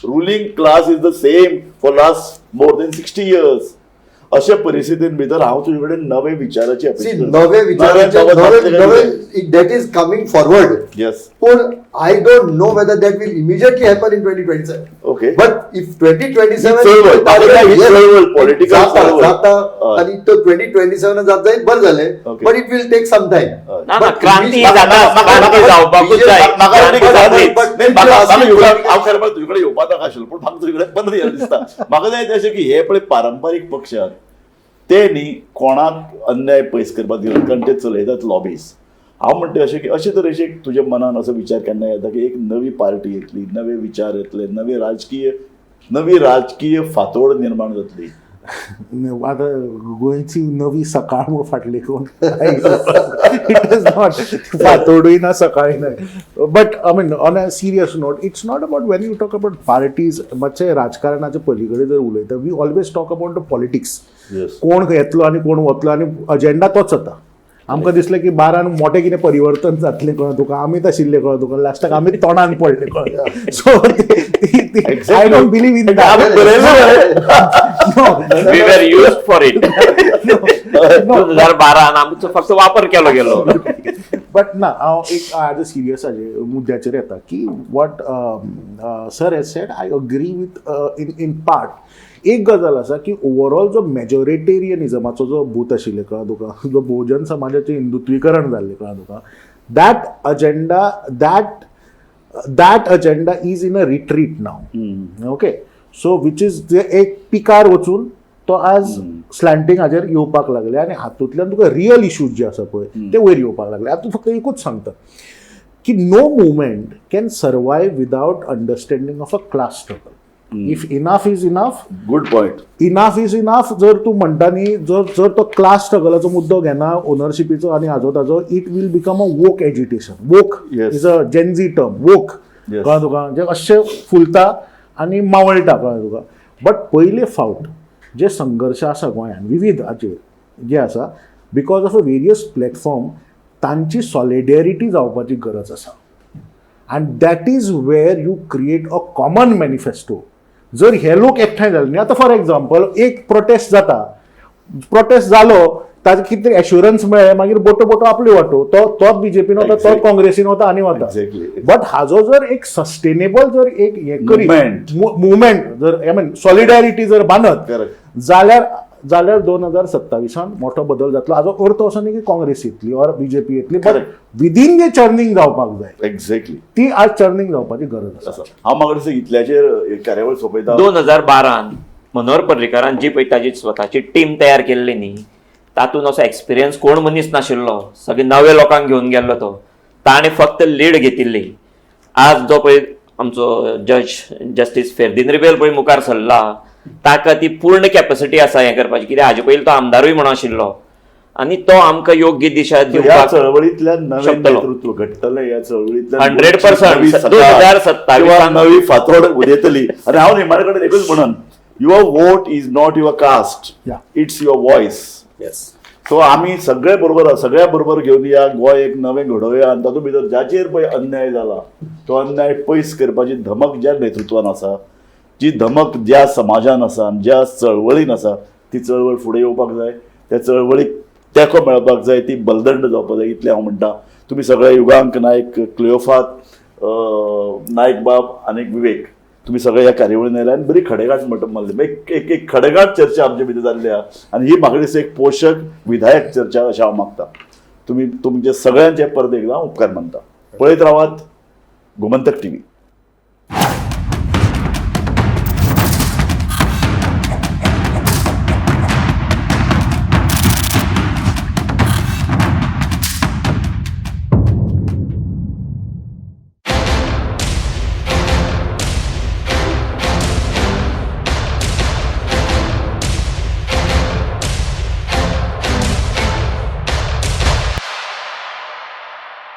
S1: ruling class is the same for last more than 60 years. अशा परिस्थितीन भितर हांव तुजे कडेन नवे विचाराची
S4: See,
S1: अपेक्षा करता.
S4: नवे विचाराचे नवे नवे that is coming forward.
S1: Yes.
S4: पण I don't know whether that will immediately happen in 2027.
S1: Okay.
S4: But if 2027
S1: ही चळवळ, ही चळवळ, political
S4: जाता
S1: चळवळ.
S4: जाता
S1: हय.
S4: आणि तो 2027 जात जायत बरं झाले,
S1: Okay.
S4: But it will take some time.
S1: हय.
S2: ना ना, क्रांती जाता, क्रांती जावपाकूच जाय.
S1: म्हाका
S2: क्रांती जातलीच.
S1: नाही, हांव खरें म्हणल्यार तुजे कडेन येवपा नाका आशिल्लो, पूण म्हाका तुजे कडेन बरें हें दिसता. म्हाका जाय तें अशें की हे पळय पारंपारीक पक्ष आहात ते न्ही कोणाक अन्याय पयस करपाक दिनात, कारण ते चलयतात लॉबीज. हांव म्हणटा अशें की अशे तरेचे एक तुज्या मनान असो विचार केन्ना येता की एक नवी पार्टी येतली, नवे विचार येतले, नवी राजकीय फातोड निर्माण जातली?
S5: आतां गोंयची नवी सकाळ म्हूण फाटली कोण, it is not फांतोडूय ना, सकाळी ना. But I mean, on a serious note, it's not about, when you talk about parties, मातशें राजकारणाच्या पलीकडे जर उलयता, we always talk about the politics. कोण येतलो आनी कोण वतलो आनी अजेंडा तोच जाता. आमकां दिसलें की बारान मोठें कितें परिवर्तन जातलें, कळ्ळें तुका, आमीच आशिल्ले, कळ्ळें तुका, लास्टाक आमी तोंडान पडले, कळ्ळें. So I don't believe in
S1: आमी बरयलें.
S2: We were used for it. 2012 आमचो फक्त वापर केलो गेलो.
S5: बट ना, हांव एक आज सिरियस हाजे मुद्द्याचेर येता की what sir has said, I agree with in part. एक गजाल आसा की ओवरऑल जो मेजॉरिटेरियनिजमाचो जो भूत आशिल्लें, कळ्ळें तुका, जो बहुजन समाजाचें हिंदुत्वीकरण जाल्लें, कळ्ळें तुका, that agenda is in a retreat now, okay? So which is एक पिकार वचून तो आज स्लॅन्टींग हाजेर येवपाक लागले आनी हातूंतल्यान तुका रियल इश्यूज जे आसा पळय ते वयर येवपाक लागले. आतां फक्त एकूच सांगता की no movement can survive without understanding of a class struggle. If enough is enough,
S1: good point.
S5: Enough is enough जर तूं म्हणटा न्ही, जर जर तो क्लास स्ट्रगलाचो मुद्दो घेना, ओनरशिपीचो आनी हाजो ताजो, it will become a woke agitation. Woke is a Gen Z term, woke. कळ्ळें तुका, जे अशें फुलता आनी मावळटा, कळ्ळें तुका. बट पयले फावट जे संघर्श आसा गोंयान विवीध हाचेर जे आसा, because of a various platform, तांची सॉलिडेरिटी जावपाची गरज आसा आनी that is where you create a common manifesto. जर हे लोक एकठांय जाले न्ही, आतां फॉर एग्जाम्पल एक प्रोटेस्ट जाता, प्रोटेस्ट जालो, ताजें कितें तरी एश्युरन्स मेळ्ळें, मागीर बोटो बोटो आपली वाटो, तो तोच बीजेपीन वता, तोच काँग्रेसीन वता आनी वता. बट हाजो जर एक सस्टेनेबल जर एक हें करीत
S1: Movement.
S5: Movement जर, I mean solidarity जर बांदत जाल्यार 2027 मोठो बदल जातलो. हाजो अर्थ असो न्ही की काँग्रेस येतली ऑर बीजेपी येतली, बट विदीन जे चर्निंग जावपाक जाय, ती आज चर्निंग जावपाची गरज आसा.
S1: आसा. हांव म्हाका दिसता इतल्याचेर कार्यावळ सोंपयता.
S2: 2012 मनोहर पर्रीकारान जी पळय ताजी स्वताची टीम तयार केल्ली न्ही, तातूंत असो एक्सपिरियन्स कोण मनीस नाशिल्लो, सगळे नवे लोकांक घेवन गेल्लो तो. ताणें फक्त लीड घेतिल्ली. आज जो पळय आमचो जज जस्टीस फेर्दीन रिबेल पळय मुखार सरला, ताका ती पूर्ण कॅपॅसिटी आसा हें करपाची, कित्याक हाजे पयलीं तो आमदारूय म्हणून आशिल्लो आनी तो आमकां योग्य दिशा
S1: ह्या
S2: दिवपाक
S1: चळवळींतल्यान नवें
S2: शकतलो.
S1: नेतृत्व घडटलें, ह्या चळवळींतल्यान
S2: 100%
S1: नवी सकाळ
S2: 2027
S1: किंवा नवी फातोड उदेतली. आनी हांव निमाणे कडेन एकूच म्हणन, your vote is not your caste, it's your voice.
S3: Yes.
S1: So आमी सगळे बरोबर, सगळ्या बरोबर घेवन या, गोंय एक नवें घडोवया आनी तातूंत भितर जाचेर पळय अन्याय जाला तो अन्याय पयस करपाची धमक ज्या नेतृत्वान आसा, जी धमक ज्या समाजान आसा आनी ज्या चळवळीन आसा, ती चळवळ फुडें येवपाक जाय, त्या चळवळीक तेंको मेळपाक जाय, ती बलदंड जावपाक जाय, इतलें हांव म्हणटा. तुमी सगळे युगांक नायक, क्लियोफात नायक बाब आनी विवेक, तुमी सगळे ह्या कार्यावळीन आयले आनी बरी खडेगांठ म्हणटा मारली. एक एक एक खडेगांठ चर्चा आमचे भितर जाल्ली आहा आनी ही म्हाका दिसता एक पोशक विधायक चर्चा अशें हांव मागता. तुमी तुमचे सगळ्यांचे परत एकदां उपकार मानता. पळयत रावात गोमंतक टीव्ही.